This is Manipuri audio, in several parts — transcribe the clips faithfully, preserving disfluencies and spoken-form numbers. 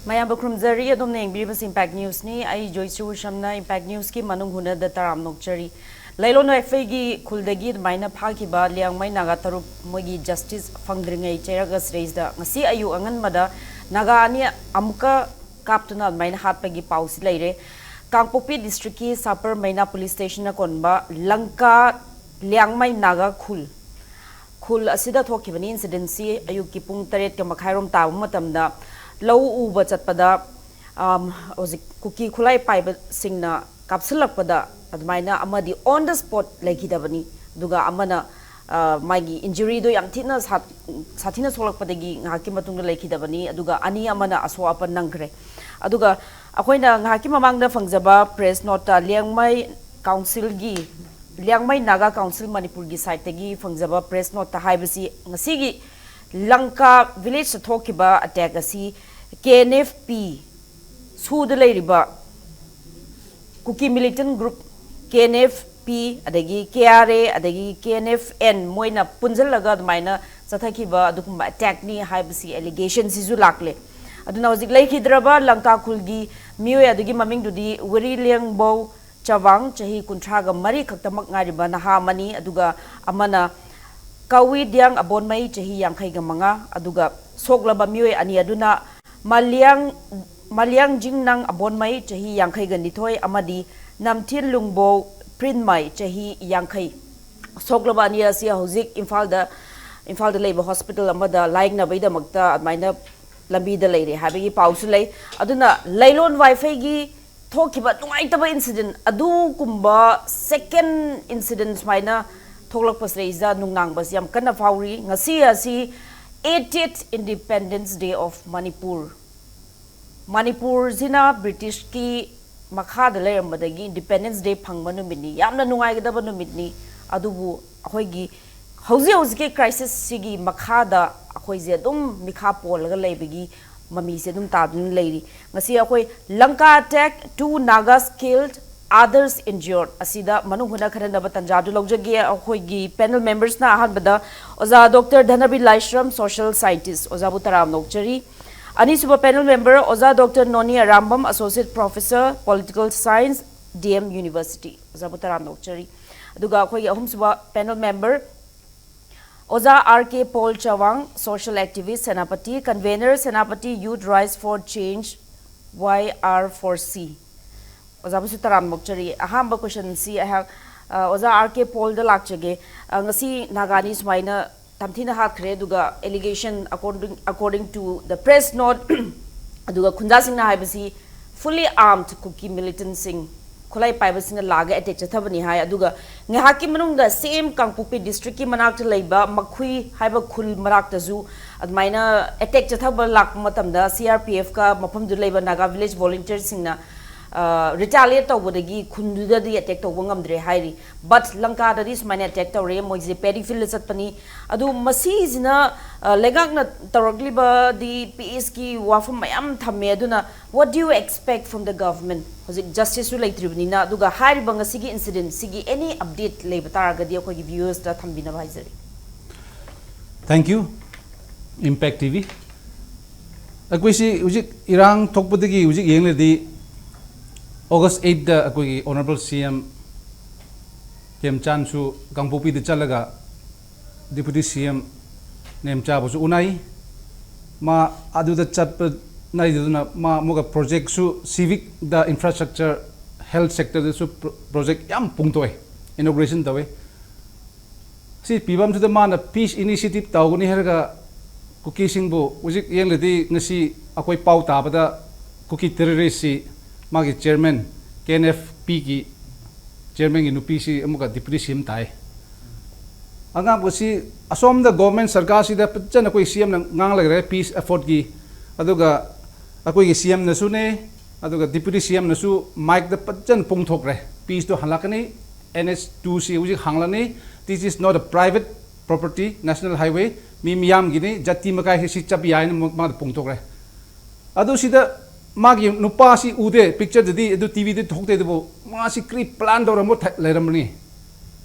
ꯃꯌꯥꯝꯕꯨ ꯈꯨꯔꯨꯝꯖꯔꯤ꯫ ꯑꯗꯣꯝꯅ ꯌꯦꯡꯕꯤꯔꯤꯕꯁꯤ ꯏꯝꯄꯦꯛ ꯅ꯭ꯌꯨꯁꯅꯤ꯫ ꯑꯩ ꯖꯣꯏꯁ꯭ꯔꯤ ꯋꯨꯁꯝꯅ ꯏꯝꯄꯦꯛ ꯅ꯭ꯌꯨꯁꯀꯤ ꯃꯅꯨꯡ ꯍꯨꯠꯅꯗ ꯇꯔꯥꯝꯅ ꯑꯣꯛꯆꯔꯤ꯫ ꯂꯩꯂꯣꯟ ꯋꯥꯏꯐꯩꯒꯤ ꯈꯨꯜꯗꯒꯤ ꯑꯗꯨꯃꯥꯏꯅ ꯐꯥꯈꯤꯕ ꯂꯤꯌꯥꯡꯃꯩ ꯅꯥꯒꯥ ꯇꯔꯨꯛ ꯃꯣꯏꯒꯤ ꯖꯁꯇꯤꯁ ꯐꯪꯗ꯭ꯔꯤꯉꯩ ꯆꯩꯔꯛ ꯑꯁꯤꯗꯩꯁꯤꯗ ꯉꯁꯤ ꯑꯌꯨꯛ ꯑꯉꯟꯕꯗ ꯅꯥꯒꯥ ꯑꯅꯤ ꯑꯃꯨꯛꯀ ꯀꯥꯞꯇꯨꯅ ꯑꯗꯨꯃꯥꯏꯅ ꯍꯥꯠꯄꯒꯤ ꯄꯥꯎꯁꯤ ꯂꯩꯔꯦ꯫ ꯀꯥꯡꯄꯣꯛꯄꯤ ꯗꯤꯁꯇ꯭ꯔꯤꯛꯀꯤ ꯁꯥꯄꯔ ꯃꯩꯅꯥ ꯄꯨꯂꯤꯁ ꯁ꯭ꯇꯦꯁꯟꯅ ꯀꯣꯟꯕ ꯂꯪꯀꯥ ꯂꯤꯌꯥꯡꯃꯩ ꯅꯥꯒꯥ ꯈꯨꯜ ꯈꯨꯜ ꯑꯁꯤꯗ ꯊꯣꯛꯈꯤꯕꯅꯤ꯫ ꯏꯟꯁꯤꯗꯦꯟꯁꯤ ꯑꯌꯨꯛꯀꯤ ꯄꯨꯡ ꯇꯔꯦꯠꯀ ꯃꯈꯥꯏꯔꯣꯝ ꯇꯥꯕ ꯃꯇꯝꯗ ꯂꯧ ꯎꯕ ꯆꯠꯄꯗ, ꯑꯝ, ꯍꯧꯖꯤꯛ ꯀꯨꯀꯤ ꯈꯨꯠꯂꯥꯏ ꯄꯥꯏꯕꯁꯤꯡꯅ ꯀꯥꯞꯁꯤꯜꯂꯛꯄꯗ ꯑꯗꯨꯃꯥꯏꯅ ꯑꯃꯗꯤ on the spot ꯂꯩꯈꯤꯗꯕꯅꯤ, ꯑꯗꯨꯒ ꯑꯃꯅ, ꯑ, ꯃꯥꯒꯤ ꯏꯟꯖꯨꯔꯤꯗꯣ ꯌꯥꯝ ꯊꯤꯅ ꯁꯥ-, ꯁꯥꯊꯤꯅ ꯁꯣꯛꯂꯛꯄꯗꯒꯤ ꯉꯥꯏꯍꯥꯛꯀꯤ ꯃꯇꯨꯡꯗ ꯂꯩꯈꯤꯗꯕꯅꯤ, ꯑꯗꯨꯒ ꯑꯅꯤ ꯑꯃꯅ ꯑꯁꯣꯛ ꯑꯄꯟ ꯅꯪꯈ꯭ꯔꯦ꯫ ꯑꯗꯨꯒ ꯑꯩꯈꯣꯏꯅ ꯉꯥꯏꯍꯥꯛꯀꯤ ꯃꯃꯥꯡꯗ ꯐꯪꯖꯕ ꯄ꯭ꯔꯦꯁ ꯅꯣꯠꯇ ꯂꯤꯌꯥꯡꯃꯩ ꯀꯥꯎꯟꯁꯤꯜꯒꯤ, ꯂꯤꯌꯥꯡꯃꯩ ꯅꯥꯒꯥ ꯀꯥꯎꯟꯁꯤꯜ ꯃꯅꯤꯄꯨꯔꯒꯤ ꯁꯥꯏꯠꯇꯒꯤ ꯐꯪꯖꯕ ꯄ꯭ꯔꯦꯁ ꯅꯣꯠꯇ ꯍꯥꯏꯕꯁꯤ, ꯉꯁꯤꯒꯤ ꯂꯪꯀꯥ ꯚꯤꯂꯦꯖꯇ ꯊꯣꯛꯈꯤꯕ ꯑꯦꯇꯦꯛ ꯑꯁꯤ ꯀꯦ ꯑꯦꯟ ꯑꯦꯐ ꯄꯤ ꯁꯨꯗ ꯂꯩꯔꯤꯕ ꯀꯨꯀꯤ militant group K N F P, ꯑꯗꯒꯤ ꯀꯦ ꯑꯥꯔ ꯑꯦ, ꯑꯗꯒꯤ ꯀꯦ ꯑꯦꯟ ꯑꯦꯐ ꯑꯦꯟ ꯃꯣꯏꯅ ꯄꯨꯟꯁꯤꯜꯂꯒ ꯑꯗꯨꯃꯥꯏꯅ ꯆꯠꯊꯈꯤꯕ ꯑꯗꯨꯒꯨꯝꯕ ꯑꯦꯇꯦꯛꯅꯤ ꯍꯥꯏꯕꯁꯤ ꯑꯦꯂꯤꯒꯦꯁꯟꯁꯤꯁꯨ ꯂꯥꯛꯂꯦ꯫ ꯑꯗꯨꯅ ꯍꯧꯖꯤꯛ ꯂꯩꯈꯤꯗ꯭ꯔꯕ ꯂꯪꯀꯥ ꯈꯨꯜꯒꯤ ꯃꯤꯑꯣꯏ ꯑꯗꯨꯒꯤ ꯃꯃꯤꯡꯗꯨꯗꯤ ꯋꯤꯔꯤ ꯂꯦꯡꯕꯧ ꯆꯋꯥꯡ, ꯆꯍꯤ ꯀꯨꯟꯊ꯭ꯔꯥꯒ ꯃꯔꯤ ꯈꯛꯇꯃꯛ ꯉꯥꯏꯔꯤꯕ ꯅꯍꯥ ꯑꯃꯅꯤ, ꯑꯗꯨꯒ ꯑꯃꯅ ꯀꯥꯋꯤ ꯗꯤꯌꯥꯡ ꯑꯕꯣꯟꯃꯩ, ꯆꯍꯤ ꯌꯥꯡꯈꯩꯒ ꯃꯉꯥ, ꯑꯗꯨꯒ ꯁꯣꯛꯂꯕ ꯃꯤꯑꯣꯏ ꯑꯅꯤ ꯑꯗꯨꯅ ꯃꯥꯂꯤꯌꯥꯡ, ꯃꯥꯂꯤꯌꯥꯡ ꯖꯤꯡꯅꯥꯡ ꯑꯕꯣꯟꯃꯩ, ꯆꯍꯤ ꯌꯥꯡꯈꯩꯒ ꯅꯤꯊꯣꯏ, ꯑꯃꯗꯤ ꯅꯝꯊꯤꯟ ꯂꯨꯡꯕꯣ ꯄ꯭ꯔꯤꯟꯃꯩ, ꯆꯍꯤ ꯌꯥꯡꯈꯩ꯫ ꯁꯣꯛꯂꯕ ꯑꯅꯤ ꯑꯁꯤ ꯍꯧꯖꯤꯛ ꯏꯝꯐꯥꯜꯗ, ꯏꯝꯐꯥꯜꯗ ꯂꯩꯕ ꯍꯣꯁꯄꯤꯇꯥꯜ ꯑꯃꯗ ꯂꯥꯌꯦꯡꯅꯕꯒꯤꯗꯃꯛꯇ ꯑꯗꯨꯃꯥꯏꯅ ꯂꯝꯕꯤꯗ ꯂꯩꯔꯦ ꯍꯥꯏꯕꯒꯤ ꯄꯥꯎꯁꯨ ꯂꯩ꯫ ꯑꯗꯨꯅ ꯂꯩꯂꯣꯟ ꯋꯥꯏꯐꯩꯒꯤ ꯊꯣꯛꯈꯤꯕ ꯅꯨꯡꯉꯥꯏꯇꯕ ꯏꯟꯁꯤꯗꯦꯟ ꯑꯗꯨꯒꯨꯝꯕ ꯁꯦꯀꯦꯟ ꯏꯟꯁꯤꯗꯦꯟ ꯁꯨꯃꯥꯏꯅ ꯊꯣꯛꯂꯛꯄꯁꯤꯗꯩꯁꯤꯗ ꯅꯨꯡꯅꯥꯡꯕꯁꯤ ꯌꯥꯝ ꯀꯟꯅ ꯐꯥꯎꯔꯤ꯫ ꯉꯁꯤ ꯑꯁꯤ eightieth Independence Day of Manipur꯫ ꯃꯅꯤꯄꯨꯔꯁꯤꯅ ꯕ꯭ꯔꯤꯇꯤꯁꯀꯤ ꯃꯈꯥꯗ ꯂꯩꯔꯝꯕꯗꯒꯤ ꯏꯟꯗꯤꯄꯦꯟꯗꯦꯟꯁ ꯗꯦ ꯐꯪꯕ ꯅꯨꯃꯤꯠꯅꯤ꯫ ꯌꯥꯝꯅ ꯅꯨꯡꯉꯥꯏꯒꯗꯕ ꯅꯨꯃꯤꯠꯅꯤ꯫ ꯑꯗꯨꯕꯨ ꯑꯩꯈꯣꯏꯒꯤ ꯍꯧꯖꯤꯛ ꯍꯧꯖꯤꯛꯀꯤ ꯀ꯭ꯔꯥꯏꯁꯤꯁꯁꯤꯒꯤ ꯃꯈꯥꯗ ꯑꯩꯈꯣꯏꯁꯦ ꯑꯗꯨꯝ ꯃꯤꯈꯥ ꯄꯣꯜꯂꯒ ꯂꯩꯕꯒꯤ ꯃꯃꯤꯁꯦ ꯑꯗꯨꯝ ꯇꯥꯗꯨꯅ ꯂꯩꯔꯤ꯫ ꯉꯁꯤ ꯑꯩꯈꯣꯏ Lanka attack, two Nagas killed, others injured ꯑꯁꯤꯗ ꯃꯅꯨꯡ ꯍꯨꯠꯅ ꯈꯟꯅꯅꯕ ꯇꯥꯟꯖꯥꯗꯨ ꯂꯧꯖꯒꯦ꯫ ꯑꯩꯈꯣꯏꯒꯤ ꯄꯦꯅꯦꯜ ꯃꯦꯝꯕꯔꯁꯅ ꯑꯍꯥꯟꯕꯗ ꯑꯣꯖꯥ ꯗꯣꯛꯇꯔ ꯙꯅꯕꯤꯔ ꯂꯥꯏꯁ꯭ꯔꯝ, ꯁꯣꯁꯤꯌꯦꯜ ꯁꯥꯏꯟꯇꯤꯁ, ꯑꯣꯖꯥꯕꯨ ꯇꯔꯥꯝꯅ ꯑꯣꯛꯆꯔꯤ꯫ ꯑꯅꯤꯁꯨꯕ panel member ꯑꯣꯖꯥ ꯗꯣꯛꯇꯔ ꯅꯣꯅꯤ Arambam, Associate Professor, Political Science, D M University꯫ ꯑꯣꯖꯥꯕꯨ ꯇꯔꯥꯝꯅ ꯑꯣꯛꯆꯔꯤ꯫ ꯑꯗꯨꯒ ꯑꯩꯈꯣꯏꯒꯤ ꯑꯍꯨꯝꯁꯨꯕ panel member ꯑꯣꯖꯥ R K Paul Chawang, Social Activist, Senapati, Convener, Senapati Youth Rise for Change, Y R four C꯫ ꯑꯣꯖꯥꯕꯨꯁꯨ ꯇꯔꯥꯝꯅ ꯑꯣꯛꯆꯔꯤ꯫ ꯑꯍꯥꯟꯕ questionꯁꯤ ꯑꯩꯍꯥꯛ, ꯑ, ꯑꯣꯖꯥ R K Paulꯗ ꯂꯥꯛꯆꯒꯦ꯫ ꯑ, ꯉꯁꯤ ꯅꯥꯒꯥꯅꯤ ꯁꯨꯃꯥꯏꯅ ꯇꯝꯊꯤꯅ ꯍꯥꯠꯈ꯭ꯔꯦ, ꯑꯗꯨꯒ allegation according, according to the press note, ꯑꯗꯨꯒ ꯈꯨꯟꯖꯥꯁꯤꯡꯅ ꯍꯥꯏꯕꯁꯤ fully armed Kuki militantꯁꯤꯡ, ꯈꯨꯠꯂꯥꯏ ꯄꯥꯏꯕꯁꯤꯡꯅ ꯂꯥꯛꯑꯒ attack ꯆꯠꯊꯕꯅꯤ ꯍꯥꯏ꯫ ꯑꯗꯨꯒ ꯉꯥꯏꯍꯥꯛꯀꯤ ꯃꯅꯨꯡꯗ same ꯀꯥꯡꯄꯣꯛꯄꯤ districtꯀꯤ ꯃꯅꯥꯛꯇ ꯂꯩꯕ ꯃꯈꯨꯏ ꯍꯥꯏꯕ ꯈꯨꯜ ꯃꯅꯥꯛꯇꯁꯨ ꯑꯗꯨꯃꯥꯏꯅ attack ꯆꯠꯊꯕ ꯂꯥꯛꯄ ꯃꯇꯝꯗ C R P Fꯀ ꯃꯐꯝꯗꯨꯗ ꯂꯩꯕ Naga Village Volunteerꯁꯤꯡꯅ, ꯑ, retaliate ꯇꯧꯕꯗꯒꯤ ꯈꯨꯟꯗꯨꯗꯗꯤ attack ꯇꯧꯕ ꯉꯝꯗ꯭ꯔꯦ ꯍꯥꯏꯔꯤ꯫ But ꯂꯪꯀꯥꯗꯗꯤ ꯁꯨꯃꯥꯏꯅ attack ꯇꯧꯔꯦ, ꯃꯣꯏꯁꯦ paddy fieldꯗ ꯆꯠꯄꯅꯤ꯫ ꯑꯗꯨ ꯃꯁꯤꯁꯤꯅ, ꯑ, ꯂꯩꯉꯥꯛꯅ ꯇꯧꯔꯛꯂꯤꯕꯗꯤ peaceꯀꯤ ꯋꯥꯐꯝ ꯃꯌꯥꯝ ꯊꯝꯃꯦ꯫ ꯑꯗꯨꯅ what do you expect from the government? ꯍꯧꯖꯤꯛ justiceꯁꯨ ꯂꯩꯇ꯭ꯔꯤꯕꯅꯤꯅ꯫ ꯑꯗꯨꯒ ꯍꯥꯏꯔꯤꯕ ꯉꯁꯤꯒꯤ incidentꯁꯤꯒꯤ any update ꯂꯩꯕ ꯇꯥꯔꯒꯗꯤ ꯑꯩꯈꯣꯏꯒꯤ viewersꯇ ꯊꯝꯕꯤꯅꯕ ꯍꯥꯏꯖꯔꯤ꯫ Thank you, Impact T V꯫ ꯑꯩꯈꯣꯏꯁꯤ ꯍꯧꯖꯤꯛ ꯏꯔꯥꯡ ꯊꯣꯛꯄꯗꯒꯤ ꯍꯧꯖꯤꯛ ꯌꯦꯡꯂꯗꯤ, August eightꯇ ꯑꯩꯈꯣꯏꯒꯤ Honourable C M ꯈꯦꯝꯆꯥꯟꯁꯨ ꯀꯥꯡꯄꯣꯛꯄꯤꯗ ꯆꯠꯂꯒ Deputy C M ꯅꯦꯝꯆꯥꯕꯨꯁꯨ ꯎꯅꯩ꯫ ꯃꯥ ꯑꯗꯨꯗ ꯆꯠꯄ ꯅꯥꯏꯗꯨꯅ ꯃꯥ ꯑꯃꯨꯛꯀ projectꯁꯨ civicꯗ infrastructure, health sectorꯗꯁꯨ pro-, project ꯌꯥꯝ ꯄꯨꯡꯊꯣꯛꯑꯦ, inauguration ꯇꯧꯋꯦ꯫ ꯁꯤ ꯄꯤꯕꯝꯁꯤꯗ ꯃꯥꯅ peace initiative ꯇꯧꯒꯅꯤ ꯍꯥꯏꯔꯒ ꯀꯨꯀꯤꯁꯤꯡꯕꯨ ꯍꯧꯖꯤꯛ ꯌꯦꯡꯂꯗꯤ ꯉꯁꯤ ꯑꯩꯈꯣꯏ ꯄꯥꯎ ꯇꯥꯕꯗ ꯀꯨꯀꯤ terroristꯁꯤ ꯃꯥꯒꯤ chairman K N F Pꯒꯤ chairmanꯒꯤ ꯅꯨꯄꯤꯁꯤ ꯑꯃꯨꯛꯀ Deputy C M ꯇꯥꯏ꯫ ꯑꯉꯥꯡꯕꯁꯤ ꯑꯁꯣꯝꯗ government ꯁꯔꯀꯥꯔꯁꯤꯗ ꯐꯖꯅ ꯑꯩꯈꯣꯏ C Mꯅ ꯉꯥꯡꯂꯒ ꯂꯩꯔꯦ peace effortꯀꯤ, ꯑꯗꯨꯒ ꯑꯩꯈꯣꯏꯒꯤ C Mꯅꯁꯨꯅꯦ, ꯑꯗꯨꯒ Deputy C Mꯅꯁꯨ micꯗ ꯐꯖꯅ ꯄꯣꯡꯊꯣꯛꯈ꯭ꯔꯦ꯫ Peaceꯇꯣ ꯍꯜꯂꯛꯀꯅꯤ, N H twoꯁꯤ ꯍꯧꯖꯤꯛ ꯍꯥꯡꯂꯅꯤ, this is not a private property, national highway, ꯃꯤ ꯃꯤꯌꯥꯝꯒꯤꯅꯤ, ꯖꯥꯇꯤ ꯃꯀꯥꯏꯁꯤ ꯁꯤ ꯆꯠꯄ ꯌꯥꯏꯅ ꯃꯥ-, ꯃꯥꯗ ꯄꯣꯡꯊꯣꯛꯈ꯭ꯔꯦ꯫ ꯑꯗꯨ ꯁꯤꯗ ꯃꯥꯒꯤ ꯅꯨꯄꯥꯁꯤ ꯎꯗꯦ, pictureꯗꯗꯤ, ꯑꯗꯨ TVꯗ ꯊꯣꯛꯇꯦ, ꯑꯗꯨꯕꯨ ꯃꯥꯁꯤ ꯀꯔꯤ plan ꯇꯧꯔꯝꯕ ꯊ-, ꯂꯩꯔꯝꯕꯅꯤ꯫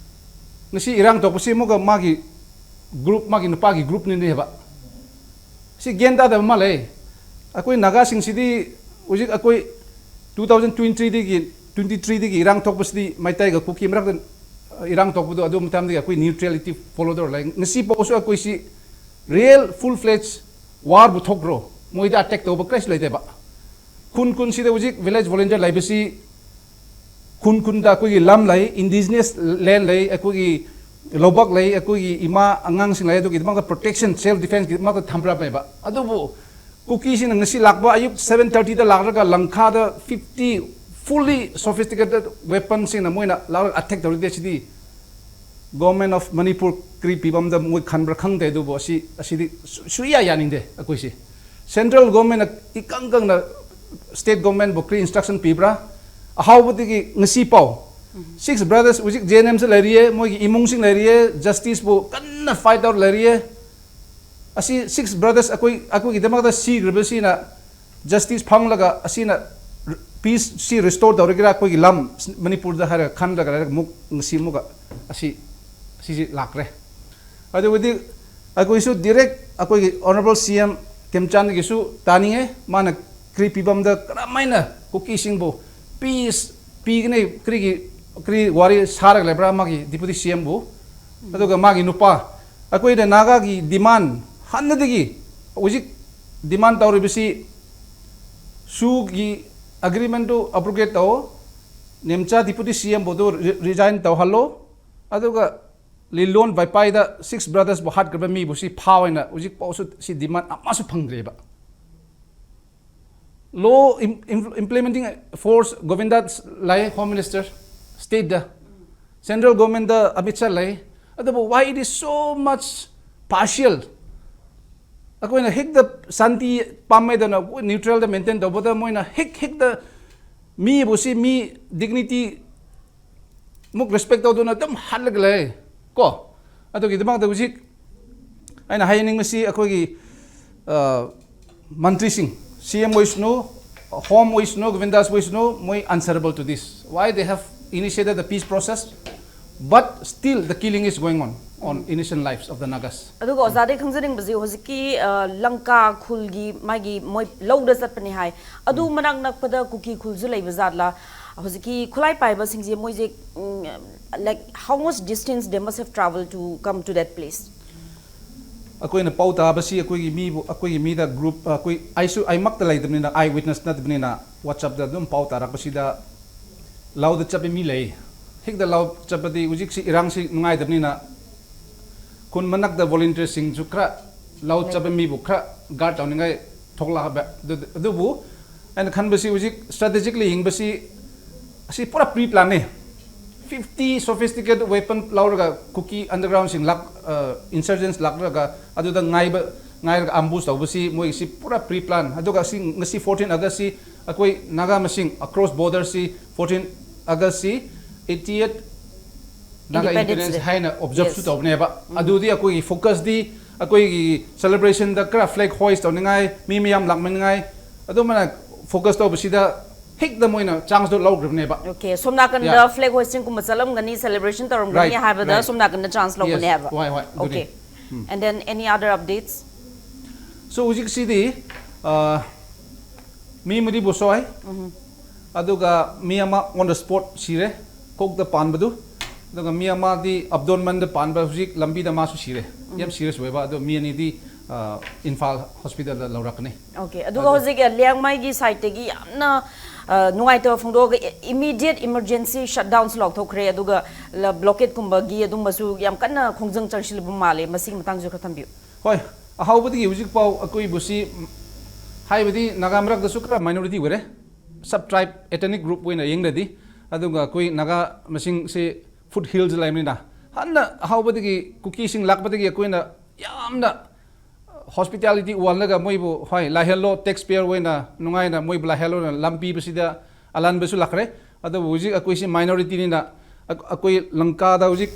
ꯉꯁꯤ ꯏꯔꯥꯡ ꯊꯣꯛꯄꯁꯤ ꯑꯃꯨꯛꯀ ꯃꯥꯒꯤ group, ꯃꯥꯒꯤ ꯅꯨꯄꯥꯒꯤ groupꯅꯤꯅꯦꯕ꯫ ꯁꯤ ꯒ꯭ꯌꯥꯟ ꯇꯥꯗꯕ ꯃꯥꯜꯂꯦ꯫ ꯑꯩꯈꯣꯏ ꯅꯥꯒꯥꯁꯤꯡꯁꯤꯗꯤ ꯍꯧꯖꯤꯛ ꯑꯩꯈꯣꯏ two thousand twenty threeꯗꯒꯤ twenty threeꯗꯒꯤ ꯏꯔꯥꯡ ꯊꯣꯛꯄꯁꯤꯗꯤ ꯃꯩꯇꯩꯒ ꯀꯨꯀꯤ ꯃꯔꯛꯇ ꯏꯔꯥꯡ ꯊꯣꯛꯄꯗꯣ ꯑꯗꯨ ꯃꯇꯝꯗꯒꯤ ꯑꯩꯈꯣꯏ neutrality follow ꯇꯧꯔ ꯂꯩ꯫ ꯉꯁꯤ ꯐꯥꯎꯁꯨ ꯑꯩꯈꯣꯏꯁꯤ real full fledged warꯕꯨ ꯊꯣꯛꯈ꯭ꯔꯣ, ꯃꯣꯏꯗ attack ꯇꯧꯕ ꯀꯔꯤꯁꯨ ꯂꯩꯇꯦꯕ꯫ ꯈꯨꯟ ꯈꯨꯟꯁꯤꯗ ꯍꯧꯖꯤꯛ village volunteer ꯂꯩꯕꯁꯤ ꯈꯨꯟ ꯈꯨꯟꯗ ꯑꯩꯈꯣꯏꯒꯤ ꯂꯝ ꯂꯩ, indigenous land ꯂꯩ, ꯑꯩꯈꯣꯏꯒꯤ ꯂꯧꯕꯨꯛ ꯂꯩ, ꯑꯩꯈꯣꯏꯒꯤ ꯏꯃꯥ ꯑꯉꯥꯡꯁꯤꯡ ꯂꯩ, ꯑꯗꯨꯒꯤꯗꯃꯛꯇ protection, self defenceꯀꯤꯗꯃꯛꯇ ꯊꯝꯕꯤꯔꯝꯃꯦꯕ꯫ ꯑꯗꯨꯕꯨ ꯀꯨꯀꯤꯁꯤꯡꯅ ꯉꯁꯤ ꯂꯥꯛꯄ ꯑꯌꯨꯛ seven thirtyꯗ ꯂꯥꯛꯂꯒ ꯂꯪꯈꯥꯗ fifty fully sophisticated weaponꯁꯤꯡꯅ ꯃꯣꯏꯅ ꯂꯥꯛꯂꯒ attack ꯇꯧꯔꯗꯤ ꯁꯤꯗꯤ Government of Manipur ꯀꯔꯤ ꯄꯤꯕꯝꯗ ꯃꯣꯏ ꯈꯟꯕ꯭ꯔꯥ ꯈꯪꯗꯦ, ꯑꯗꯨꯕꯨ ꯑꯁꯤ, ꯑꯁꯤꯗꯤ ꯁꯨ-, ꯁꯨꯌꯥ ꯌꯥꯅꯤꯡꯗꯦ ꯑꯩꯈꯣꯏꯁꯤ꯫ Central Governmentꯅ ꯏꯀꯪ ꯀꯪꯅ state governmentꯕꯨ ꯀꯔꯤ instruction ꯄꯤꯕ꯭ꯔꯥ? ꯑꯍꯥꯎꯕꯗꯒꯤ ꯉꯁꯤ ꯄꯥꯎ six brothers ꯍꯧꯖꯤꯛ J N Mꯁ ꯂꯩꯔꯤꯌꯦ, ꯃꯣꯏꯒꯤ ꯏꯃꯨꯡꯁꯤꯡ ꯂꯩꯔꯤꯌꯦ, justiceꯕꯨ ꯀꯟꯅ fight out ꯂꯩꯔꯤꯌꯦ꯫ ꯑꯁꯤ six brothers ꯑꯩꯈꯣꯏ, ꯑꯩꯈꯣꯏꯒꯤꯗꯃꯛꯇ ꯁꯤꯈ꯭ꯔꯕꯁꯤꯅ justice ꯐꯪꯂꯒ ꯑꯁꯤꯅ peace ꯁꯤ restore ꯇꯧꯔꯒꯦꯔꯥ ꯑꯩꯈꯣꯏꯒꯤ ꯂꯝ ꯃꯅꯤꯄꯨꯔꯗ ꯍꯥꯏꯔꯒ ꯈꯟꯂꯒ ꯂꯩꯔꯒ ꯑꯃꯨꯛ ꯉꯁꯤ ꯑꯃꯨꯛꯀ ꯑꯁꯤ, ꯑꯁꯤꯁꯤ ꯂꯥꯛꯈ꯭ꯔꯦ꯫ ꯑꯗꯨꯕꯨꯗꯤ ꯑꯩꯈꯣꯏꯁꯨ direct ꯑꯩꯈꯣꯏꯒꯤ Honourable C M ꯈꯦꯝꯆꯥꯟꯗꯒꯤꯁꯨ ꯇꯥꯅꯤꯡꯉꯦ, ꯃꯥꯅ ꯀꯔꯤ ꯄꯤꯕꯝꯗ ꯀꯔꯝꯍꯥꯏꯅ ꯀꯨꯀꯤꯁꯤꯡꯕꯨ peace ꯄꯤꯒꯅꯤ, ꯀꯔꯤꯒꯤ, ꯀꯔꯤ ꯋꯥꯔꯤ ꯁꯥꯔꯒ ꯂꯩꯕ꯭ꯔꯥ ꯃꯥꯒꯤ Deputy C Mꯕꯨ? ꯑꯗꯨꯒ ꯃꯥꯒꯤ ꯅꯨꯄꯥ, ꯑꯩꯈꯣꯏꯅ ꯅꯥꯒꯥꯒꯤ demand ꯍꯥꯟꯅꯗꯒꯤ ꯍꯧꯖꯤꯛ demand ꯇꯧꯔꯤꯕꯁꯤ ꯁꯨꯒꯤ agreementꯇꯨ abrogate ꯇꯧ, ꯅꯦꯝꯆꯥ Deputy C Mꯕꯨ ꯑꯗꯨ re-, resign ꯇꯧꯍꯜꯂꯣ, ꯑꯗꯨꯒ ꯂꯤꯂꯣꯟ ꯕꯥꯏꯄꯥꯏꯗ six brothersꯕꯨ ꯍꯥꯠꯈ꯭ꯔꯕ ꯃꯤꯕꯨ ꯁꯤ ꯐꯥꯎ ꯍꯥꯏꯅ ꯍꯧꯖꯤꯛ ꯐꯥꯎꯁꯨ ꯁꯤ demand ꯑꯃꯁꯨ ꯐꯪꯗ꯭ꯔꯤꯕ꯫ Law im-, im-, implementing force Govinda ꯂꯩ, Home Minister, stateꯇ, Central Governmentꯇ ꯑꯃꯤꯠ ꯁꯥ ꯂꯩ, ꯑꯗꯨꯕꯨ why it is so much partial? ꯑꯩꯈꯣꯏꯅ ꯍꯦꯛꯇ ꯁꯥꯟꯇꯤ ꯄꯥꯝꯃꯦꯗꯅ neutralꯗ maintain ꯇꯧꯕꯗ ꯃꯣꯏꯅ ꯍꯦꯛ ꯍꯦꯛꯇ ꯃꯤꯕꯨ ꯁꯤ ꯃꯤ dignity ꯃꯨꯛ respect ꯇꯧꯗꯨꯅ ꯑꯗꯨꯝ ꯍꯥꯠꯂꯒ ꯂꯩ ꯀꯣ꯫ ꯑꯗꯨꯒꯤꯗꯃꯛꯇ ꯍꯧꯖꯤꯛ ꯑꯩꯅ ꯍꯥꯏꯅꯤꯡꯕꯁꯤ ꯑꯩꯈꯣꯏꯒꯤ, ꯑ, ꯃꯟꯇ꯭ꯔꯤꯁꯤꯡ, C M ꯑꯣꯏꯁꯅꯨ, Home ꯑꯣꯏꯁꯅꯨ, ꯒꯣꯕꯤꯟꯗꯥꯁ ꯑꯣꯏꯁꯅꯨ, ꯃꯣꯏ answerable to this. Why they have initiated the peace process, but still the killing is going on. on innocent lives of the Nagas. ꯑꯗꯨꯒ ꯑꯣꯖꯥꯗꯒꯤ ꯈꯪꯖꯅꯤꯡꯕꯁꯤ ꯍꯧꯖꯤꯛꯀꯤ ꯑ, ꯂꯪꯀꯥ ꯈꯨꯜꯒꯤ ꯃꯥꯒꯤ ꯃꯣꯏ ꯂꯧꯗ ꯆꯠꯄꯅꯤ ꯍꯥꯏ꯫ ꯑꯗꯨ ꯃꯅꯥꯛ ꯅꯛꯄꯗ ꯀꯨꯀꯤ ꯈꯨꯜꯁꯨ ꯂꯩꯕ ꯖꯥꯠꯂꯥ? ꯍꯧꯖꯤꯛꯀꯤ ꯈꯨꯠꯂꯥꯏ ꯄꯥꯏꯕꯁꯤꯡꯁꯦ ꯃꯣꯏꯁꯦ, ꯎꯝ, like, how much distance they must have traveled to come to that place? ꯑꯩꯈꯣꯏꯅ ꯄꯥꯎ ꯇꯥꯕꯁꯤ ꯑꯩꯈꯣꯏꯒꯤ ꯃꯤꯕꯨ, ꯑꯩꯈꯣꯏꯒꯤ ꯃꯤꯗ group, ꯑꯩꯈꯣꯏ, ꯑꯩꯁꯨ ꯑꯩꯃꯛꯇ ꯂꯩꯇꯕꯅꯤꯅ, eye witness ꯅꯠꯇꯕꯅꯤꯅ, WhatsApp ꯇ ꯑꯗꯨꯝ ꯄꯥꯎ ꯇꯥꯔꯛꯄꯁꯤꯗ ꯂꯧꯗ ꯆꯠꯄ ꯃꯤ ꯂꯩ꯫ ꯍꯦꯛꯇ ꯂꯧ ꯆꯠꯄꯗꯤ ꯍꯧꯖꯤꯛꯁꯤ ꯏꯔꯥꯡꯁꯤ ꯅꯨꯡꯉꯥꯏꯇꯕꯅꯤꯅ ꯈꯨꯟ ꯃꯅꯥꯛꯇ volunteer ꯁꯤꯡꯁꯨ ꯈꯔ ꯂꯧ ꯆꯠꯄ ꯃꯤꯕꯨ ꯈꯔ guard ꯇꯧꯅꯤꯡꯉꯥꯏ ꯊꯣꯛꯂꯛꯑꯕ꯫ ꯑꯗꯨ-, ꯑꯗꯨꯕꯨ ꯑꯩꯅ ꯈꯟꯕꯁꯤ ꯍꯧꯖꯤꯛ strategically ꯌꯦꯡꯕꯁꯤ ꯑꯁꯤ ꯄꯨꯔꯥ pre plan ꯅꯦ꯫ Fifty sophisticated weapon ꯂꯧꯔꯒ ꯀꯨꯀꯤ underground ꯁꯤꯡ ꯂꯥꯛ-, ꯑ, insurgents ꯂꯥꯛꯂꯒ ꯑꯗꯨꯗ ꯉꯥꯏꯕ, ꯉꯥꯏꯔꯒ ambush ꯇꯧꯕꯁꯤ ꯃꯣꯏꯒꯤꯁꯤ ꯄꯨꯔꯥ pre plan꯫ ꯑꯗꯨꯒ ꯑꯁꯤ ꯉꯁꯤ fourteen August ꯁꯤ ꯑꯩꯈꯣꯏ ꯅꯥꯒꯥ ꯃꯁꯤꯡ across border ꯁꯤ fourteen August ꯁꯤ eighty-eight Naga Independence Independence Day. ꯍꯥꯏꯅ observe ꯁꯨ Yes. ꯇꯧꯕꯅꯦꯕ꯫ ꯑꯗꯨꯗꯤ ꯑꯩꯈꯣꯏꯒꯤ focus ꯗꯤ ꯑꯩꯈꯣꯏꯒꯤ celebration ꯗ ꯈꯔ flag hoist ꯇꯧꯅꯤꯡꯉꯥꯏ, ꯃꯤ ꯃꯌꯥꯝ ꯂꯥꯛꯃꯤꯟꯅꯤꯡꯉꯥꯏ, ꯑꯗꯨꯃꯥꯏꯅ focus ꯇꯧꯕꯁꯤꯗ ꯍꯦꯛꯇ ꯃꯣꯏꯅ chance ꯇꯣ ꯂꯧꯈ꯭ꯔꯕꯅꯦꯕ꯫ Okay, ꯁꯣꯝ ꯅꯥꯀꯟꯗ Yeah. flag hoisting ꯀꯨꯝꯕ ꯆꯠꯂꯝꯒꯅꯤ, celebration ꯇꯧꯔꯝꯒꯅꯤ Right, ꯍꯥꯏꯕꯗ right. ꯁꯣꯝ ꯅꯥꯀꯟꯗ chance ꯂꯧꯕꯅꯦ Yes, ꯍꯥꯏꯕ꯫ ꯍꯣꯏ, ꯍꯣꯏ, ꯑꯗꯨꯅꯤ꯫ Okay. And then any other updates? So ꯍꯧꯖꯤꯛꯁꯤꯗꯤ, ꯑ, ꯃꯤ ꯃꯔꯤꯕꯨ ꯁꯣꯛꯑꯦ꯫ ꯑꯗꯨꯒ ꯃꯤ ꯑꯃ on the spot ꯁꯤꯔꯦ, ꯀꯣꯛꯇ ꯄꯥꯟꯕꯗꯨ꯫ ꯑꯗꯨꯒ ꯃꯤ ꯑꯃꯗꯤ ꯑꯕꯗꯣꯟ ꯃꯟꯗ ꯄꯥꯟꯕ ꯍꯧꯖꯤꯛ ꯂꯝꯕꯤꯗ ꯃꯥꯁꯨ ꯁꯤꯔꯦ꯫ ꯌꯥꯝ serious ꯑꯣꯏꯕ꯫ ꯑꯗꯣ ꯃꯤ ꯑꯅꯤꯗꯤ, ꯑ, ꯏꯝꯐꯥꯜ hospital ꯗ ꯂꯧꯔꯛꯀꯅꯤ꯫ Okay, ꯑꯗꯨꯒ ꯍꯧꯖꯤꯛ ꯂꯤꯌꯥꯡꯃꯩꯒꯤ side ꯇꯒꯤ ꯌꯥꯝꯅ, ꯑ, ꯅꯨꯡꯉꯥꯏꯇꯕ ꯐꯣꯡꯗꯣꯛꯑꯒ immediate emergency shutdown ꯁꯨ ꯂꯥꯎꯊꯣꯛꯈ꯭ꯔꯦ, ꯑꯗꯨꯒ ꯂ-, blockade ꯀꯨꯝꯕꯒꯤ ꯑꯗꯨꯝꯕꯁꯨ ꯌꯥꯝ ꯀꯟꯅ ꯈꯣꯡꯖꯪ ꯆꯪꯁꯤꯜꯂꯕ ꯃꯥꯜꯂꯦ꯫ ꯃꯁꯤꯒꯤ ꯃꯇꯥꯡꯁꯨ ꯈꯔ ꯊꯝꯕꯤꯌꯨ꯫ ꯍꯣꯏ, ꯑꯍꯧꯕꯗꯒꯤ ꯍꯧꯖꯤꯛ ꯐꯥꯎ ꯑꯩꯈꯣꯏꯕꯨ ꯁꯤ, ꯍꯥꯏꯕꯗꯤ ꯅꯥꯒꯥ ꯃꯔꯛꯇꯁꯨ ꯈꯔ minority ꯑꯣꯏꯔꯦ, sub tribe, ethnic group ꯑꯣꯏꯅ ꯌꯦꯡꯂꯗꯤ꯫ ꯑꯗꯨꯒ ꯑꯩꯈꯣꯏ ꯅꯥꯒꯥ ꯃꯁꯤꯡꯁꯤ foot hills ꯂꯩꯕꯅꯤꯅ, ꯍꯥꯟꯅ ꯑꯍꯧꯕꯗꯒꯤ ꯀꯨꯀꯤꯁꯤꯡ ꯂꯥꯛꯄꯗꯒꯤ ꯑꯩꯈꯣꯏꯅ ꯌꯥꯝꯅ hospitality ꯎꯍꯜꯂꯒ ꯃꯣꯏꯕꯨ, ꯍꯣꯏ, ꯂꯥꯛꯍꯜꯂꯣ, tax payer ꯑꯣꯏꯅ ꯅꯨꯡꯉꯥꯏꯅ ꯃꯣꯏꯕꯨ ꯂꯥꯛꯍꯜꯂꯣꯅ ꯂꯝ ꯄꯤꯕꯁꯤꯗ ꯑꯂꯥꯟꯕꯁꯨ ꯂꯥꯛꯈ꯭ꯔꯦ꯫ ꯑꯗꯨꯕꯨ ꯍꯧꯖꯤꯛ ꯑꯩꯈꯣꯏꯁꯤ minority ꯅꯤꯅ, ꯑꯩ-, ꯑꯩꯈꯣꯏ ꯂꯪꯀꯥꯗ ꯍꯧꯖꯤꯛ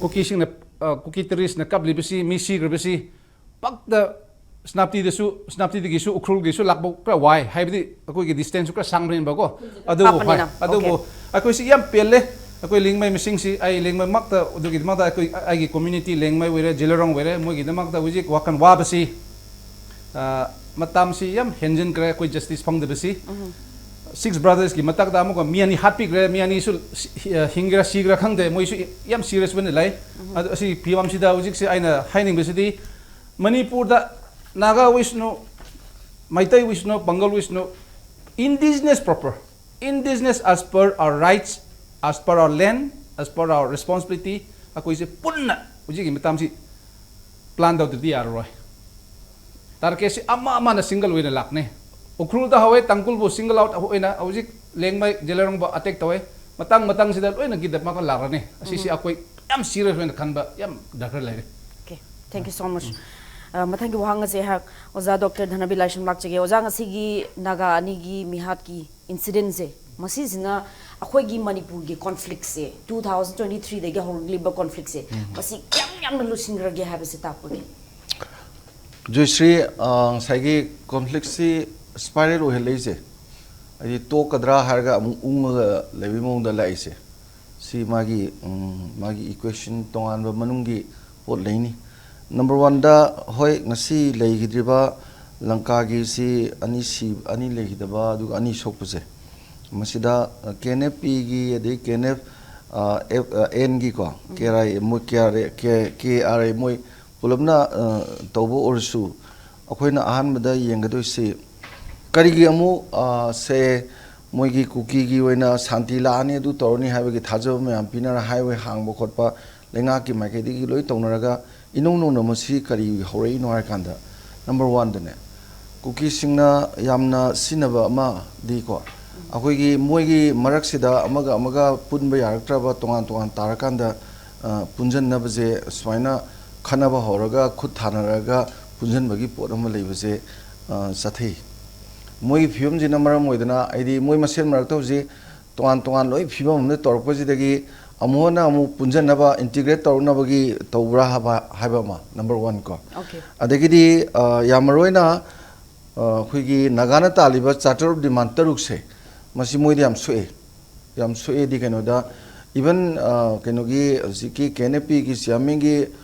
ꯀꯨꯀꯤꯁꯤꯡꯅ, ꯑ, ꯀꯨꯀꯤ terrorist ꯅ ꯀꯞꯂꯤꯕꯁꯤ, ꯃꯤ ꯁꯤꯈ꯭ꯔꯕꯁꯤ, ꯄꯛꯇ ꯁꯦꯅꯥꯄꯇꯤꯗꯁꯨ, ꯁꯦꯅꯥꯄꯇꯤꯗꯒꯤꯁꯨ ꯎꯈ꯭ꯔꯨꯜꯒꯤꯁꯨ ꯂꯥꯛꯄ ꯈꯔ ꯋꯥꯏ, ꯍꯥꯏꯕꯗꯤ ꯑꯩꯈꯣꯏꯒꯤ distance ꯁꯨ ꯈꯔ ꯁꯥꯡꯕꯅꯤꯅꯀꯣ꯫ ꯑꯗꯨꯕꯨ, ꯍꯣꯏ, ꯂꯥꯞꯄꯅꯤꯅ꯫ ꯑꯗꯨꯕꯨ Okay. ꯑꯩꯈꯣꯏꯁꯤ ꯌꯥꯝ ꯄꯦꯜꯂꯦ꯫ ꯑꯩꯈꯣꯏ ꯂꯤꯌꯥꯡꯃꯩ ꯃꯁꯤꯡꯁꯤ, ꯑꯩ ꯂꯤꯌꯥꯡꯃꯩꯃꯛꯇ, ꯑꯗꯨꯒꯤꯗꯃꯛꯇ ꯑꯩꯈꯣꯏ, ꯑꯩꯒꯤ community ꯂꯤꯌꯥꯡꯃꯩ ꯑꯣꯏꯔꯦ, ꯖꯤꯂꯥꯔꯣꯡ ꯑꯣꯏꯔꯦ, ꯃꯣꯏꯒꯤꯗꯃꯛꯇ ꯍꯧꯖꯤꯛ ꯋꯥꯈꯜ ꯋꯥꯕꯁꯤ, ꯑ, ꯃꯇꯝꯁꯤ ꯌꯥꯝ ꯍꯦꯟꯖꯤꯟꯈ꯭ꯔꯦ ꯑꯩꯈꯣꯏ justice ꯐꯪꯗꯕꯁꯤ꯫ Six brothersꯀꯤ ꯃꯊꯛꯇ ꯑꯃꯨꯛꯀ ꯃꯤ ꯑꯅꯤ ꯍꯥꯠꯄꯤꯈ꯭ꯔꯦ, ꯃꯤ ꯑꯅꯤꯁꯨ ꯁꯤ-, ꯑ, ꯍꯤꯡꯒꯦꯔꯥ ꯁꯤꯒꯦꯔꯥ ꯈꯪꯗꯦ, ꯃꯣꯏꯁꯨ ꯌꯥꯝ serious ꯑꯣꯏꯅ ꯂꯩ꯫ ꯑꯗꯨ ꯑꯁꯤ ꯐꯤꯕꯝꯁꯤꯗ ꯍꯧꯖꯤꯛꯁꯦ ꯑꯩꯅ ꯍꯥꯏꯅꯤꯡꯕꯁꯤꯗꯤ, ꯃꯅꯤꯄꯨꯔꯗ ꯅꯥꯒꯥ ꯑꯣꯏꯁꯅꯨ, ꯃꯩꯇꯩ ꯑꯣꯏꯁꯅꯨ, ꯄꯥꯡꯒꯜ ꯑꯣꯏꯁꯅꯨ, indigenous proper, indigenous as per our rights, as per our land, as per our responsibility, ꯑꯩꯈꯣꯏꯁꯦ ꯄꯨꯟꯅ ꯍꯧꯖꯤꯛꯀꯤ ꯃꯇꯝꯁꯤ plan ꯇꯧꯗ꯭ꯔꯗꯤ ꯌꯥꯔꯔꯣꯏ꯫ Targetꯁꯤ ꯑꯃ ꯑꯃꯅ single ꯑꯣꯏꯅ ꯂꯥꯛꯅꯤ꯫ ꯎꯈ꯭ꯔꯨꯜꯗ ꯍꯧꯋꯦ, ꯇꯥꯡꯈꯨꯜꯕꯨ single out ꯑꯣꯏꯅ ꯍꯧꯖꯤꯛ ꯂꯤꯌꯥꯡꯃꯩ ꯖꯤꯂꯥꯔꯣꯡꯕꯨ attack ꯇꯧꯋꯦ꯫ ꯃꯇꯥꯡ ꯃꯇꯥꯡꯁꯤꯗ ꯂꯣꯏꯅ ꯀꯤꯗꯃꯛ ꯂꯥꯛꯂꯅꯤ꯫ ꯑꯁꯤꯁꯤ ꯑꯩꯈꯣꯏ ꯌꯥꯝ serious ꯑꯣꯏꯅ ꯈꯟꯕ ꯌꯥꯝ ꯗꯔꯀꯥꯔ ꯂꯩꯔꯦ꯫ Okay, thank you so much. ꯑ, ꯃꯊꯪꯒꯤ ꯋꯥꯍꯪ ꯑꯁꯦ ꯑꯩꯍꯥꯛ ꯑꯣꯖꯥ ꯗꯣꯛꯇꯔ ꯙꯅꯕꯤꯔ ꯂꯥꯏꯁ꯭ꯔꯝ ꯂꯥꯛꯆꯒꯦ꯫ ꯑꯣꯖꯥ, ꯉꯁꯤꯒꯤ ꯅꯥꯒꯥ ꯑꯅꯤꯒꯤ ꯃꯤꯍꯥꯠꯀꯤ incidentꯁꯦ, ꯃꯁꯤꯁꯤꯅ ꯑꯩꯈꯣꯏꯒꯤ ꯃꯅꯤꯄꯨꯔꯒꯤ conflictꯁꯦ, two thousand twenty threeꯗꯒꯤ ꯍꯧꯔꯛꯂꯤꯕ conflictꯁꯦ, ꯃꯁꯤ ꯀꯌꯥꯝ ꯌꯥꯝꯅ ꯂꯨꯁꯤꯟꯈ꯭ꯔꯒꯦ ꯍꯥꯏꯕꯁꯦ ꯇꯥꯛꯄꯒꯦ꯫ ꯖꯣꯏꯁ꯭ꯔꯤ, ꯑ, ꯉꯁꯥꯏꯒꯤ conflictꯁꯤ spiral ꯑꯣꯏꯍꯜꯂꯛꯏꯁꯦ, ꯍꯥꯏꯗꯤ ꯇꯣꯛꯀꯗ꯭ꯔꯥ ꯍꯥꯏꯔꯒ ꯑꯃꯨꯛ ꯎꯪꯉꯒ ꯂꯩꯕꯒꯤ ꯃꯑꯣꯡꯗ ꯂꯥꯛꯏꯁꯦ, ꯁꯤ ꯃꯥꯒꯤ, ꯎꯝ, ꯃꯥꯒꯤ equation ꯇꯣꯉꯥꯟꯕ ꯃꯅꯨꯡꯒꯤ ꯄꯣꯠ ꯂꯩꯅꯤ꯫ Number oneꯗ, ꯍꯣꯏ, ꯉꯁꯤ ꯂꯩꯈꯤꯗ꯭ꯔꯤꯕ ꯂꯪꯀꯥꯒꯤꯁꯤ ꯑꯅꯤ ꯁꯤ-, ꯑꯅꯤ ꯂꯩꯈꯤꯗꯕ, ꯑꯗꯨꯒ ꯑꯅꯤ ꯁꯣꯛꯄꯁꯦ, ꯃꯁꯤꯗ, ꯑ, KNFPꯒꯤ, ꯑꯗꯩ KNF, ꯑ, F-, ꯑ, Nꯒꯤꯀꯣ, KRI, ꯃꯣꯏ KRA, K-, KRA ꯃꯣꯏ ꯄꯨꯂꯞꯅ, ꯑ, ꯇꯧꯕ ꯑꯣꯏꯔꯁꯨ, ꯑꯩꯈꯣꯏꯅ ꯑꯍꯥꯟꯕꯗ ꯌꯦꯡꯒꯗꯣꯏꯁꯤ ꯀꯔꯤꯒꯤ ꯑꯃꯨꯛ, ꯑ, ꯁꯦ ꯃꯣꯏꯒꯤ ꯀꯨꯀꯤꯒꯤ ꯑꯣꯏꯅ ꯁꯥꯟꯇꯤ ꯂꯥꯛꯑꯅꯤ, ꯑꯗꯨ ꯇꯧꯔꯅꯤ ꯍꯥꯏꯕꯒꯤ ꯊꯥꯖꯕ ꯃꯌꯥꯝ ꯄꯤꯅꯔ highway ꯍꯥꯡꯕ ꯈꯣꯠꯄ ꯂꯩꯉꯥꯛꯀꯤ ꯃꯥꯏꯀꯩꯗꯒꯤ ꯂꯣꯏ ꯇꯧꯅꯔꯒ ꯏꯅꯧ ꯅꯧꯅ ꯃꯁꯤ ꯀꯔꯤ ꯍꯧꯔꯛꯏꯅꯣ ꯍꯥꯏꯔꯀꯥꯟꯗ, number oneꯗꯅꯦ, ꯀꯨꯀꯤꯁꯤꯡꯅ ꯌꯥꯝꯅ ꯁꯤꯖꯤꯟꯅꯕ ꯑꯃꯗꯤꯀꯣ, ꯑꯩꯈꯣꯏꯒꯤ ꯃꯣꯏꯒꯤ ꯃꯔꯛꯁꯤꯗ ꯑꯃꯒ ꯑꯃꯒ ꯄꯨꯟꯕ ꯌꯥꯔꯛꯇ꯭ꯔꯕ, ꯇꯣꯉꯥꯟ ꯇꯣꯉꯥꯟ ꯇꯥꯔꯀꯥꯟꯗ, ꯑ, ꯄꯨꯟꯁꯤꯟꯅꯕꯁꯦ, ꯁꯨꯃꯥꯏꯅ ꯈꯠꯅꯕ ꯍꯧꯔꯒ ꯈꯨꯠ ꯊꯥꯅꯔꯒ ꯄꯨꯟꯁꯤꯟꯕꯒꯤ ꯄꯣꯠ ꯑꯃ ꯂꯩꯕꯁꯦ, ꯑ, ꯆꯠꯊꯩ꯫ ꯃꯣꯏꯒꯤ ꯐꯤꯕꯝꯁꯤꯅ ꯃꯔꯝ ꯑꯣꯏꯗꯅ, ꯍꯥꯏꯗꯤ ꯃꯣꯏ ꯃꯁꯦꯟ ꯃꯔꯛꯇ ꯍꯧꯖꯤꯛ ꯇꯣꯉꯥꯟ ꯇꯣꯉꯥꯟ ꯂꯣꯏ ꯐꯤꯕꯝ ꯑꯃꯗ ꯇꯧꯔꯛꯄꯁꯤꯗꯒꯤ ꯑꯃꯨꯛ ꯍꯟꯅ ꯑꯃꯨꯛ ꯄꯨꯟꯁꯤꯟꯅꯕ, integrate ꯇꯧꯔꯛꯅꯕꯒꯤ ꯇꯧꯕ꯭ꯔꯥ ꯍꯥꯏꯕ, ꯍꯥꯏꯕ ꯑꯃ, number one ꯀꯣ꯫ Okay. ꯑꯗꯒꯤꯗꯤ, ꯑ, ꯌꯥꯝ ꯃꯔꯨ ꯑꯣꯏꯅ, ꯑ, ꯑꯩꯈꯣꯏꯒꯤ ꯅꯥꯒꯥꯅ ꯇꯥꯜꯂꯤꯕ Charter of Demand ꯇꯔꯨꯛꯁꯦ, ꯃꯁꯤ ꯃꯣꯏꯗ ꯌꯥꯝ ꯁꯣꯛꯑꯦ꯫ ꯌꯥꯝ ꯁꯣꯛꯑꯦꯗꯤ ꯀꯩꯅꯣꯗ, ꯏꯚꯟ ꯀꯩꯅꯣꯒꯤ ꯍꯧꯖꯤꯛꯀꯤ ꯀꯦ ꯑꯦꯟ ꯑꯦꯐ ꯄꯤꯒꯤ ꯆꯤꯌꯥꯔꯃꯦꯟꯒꯤ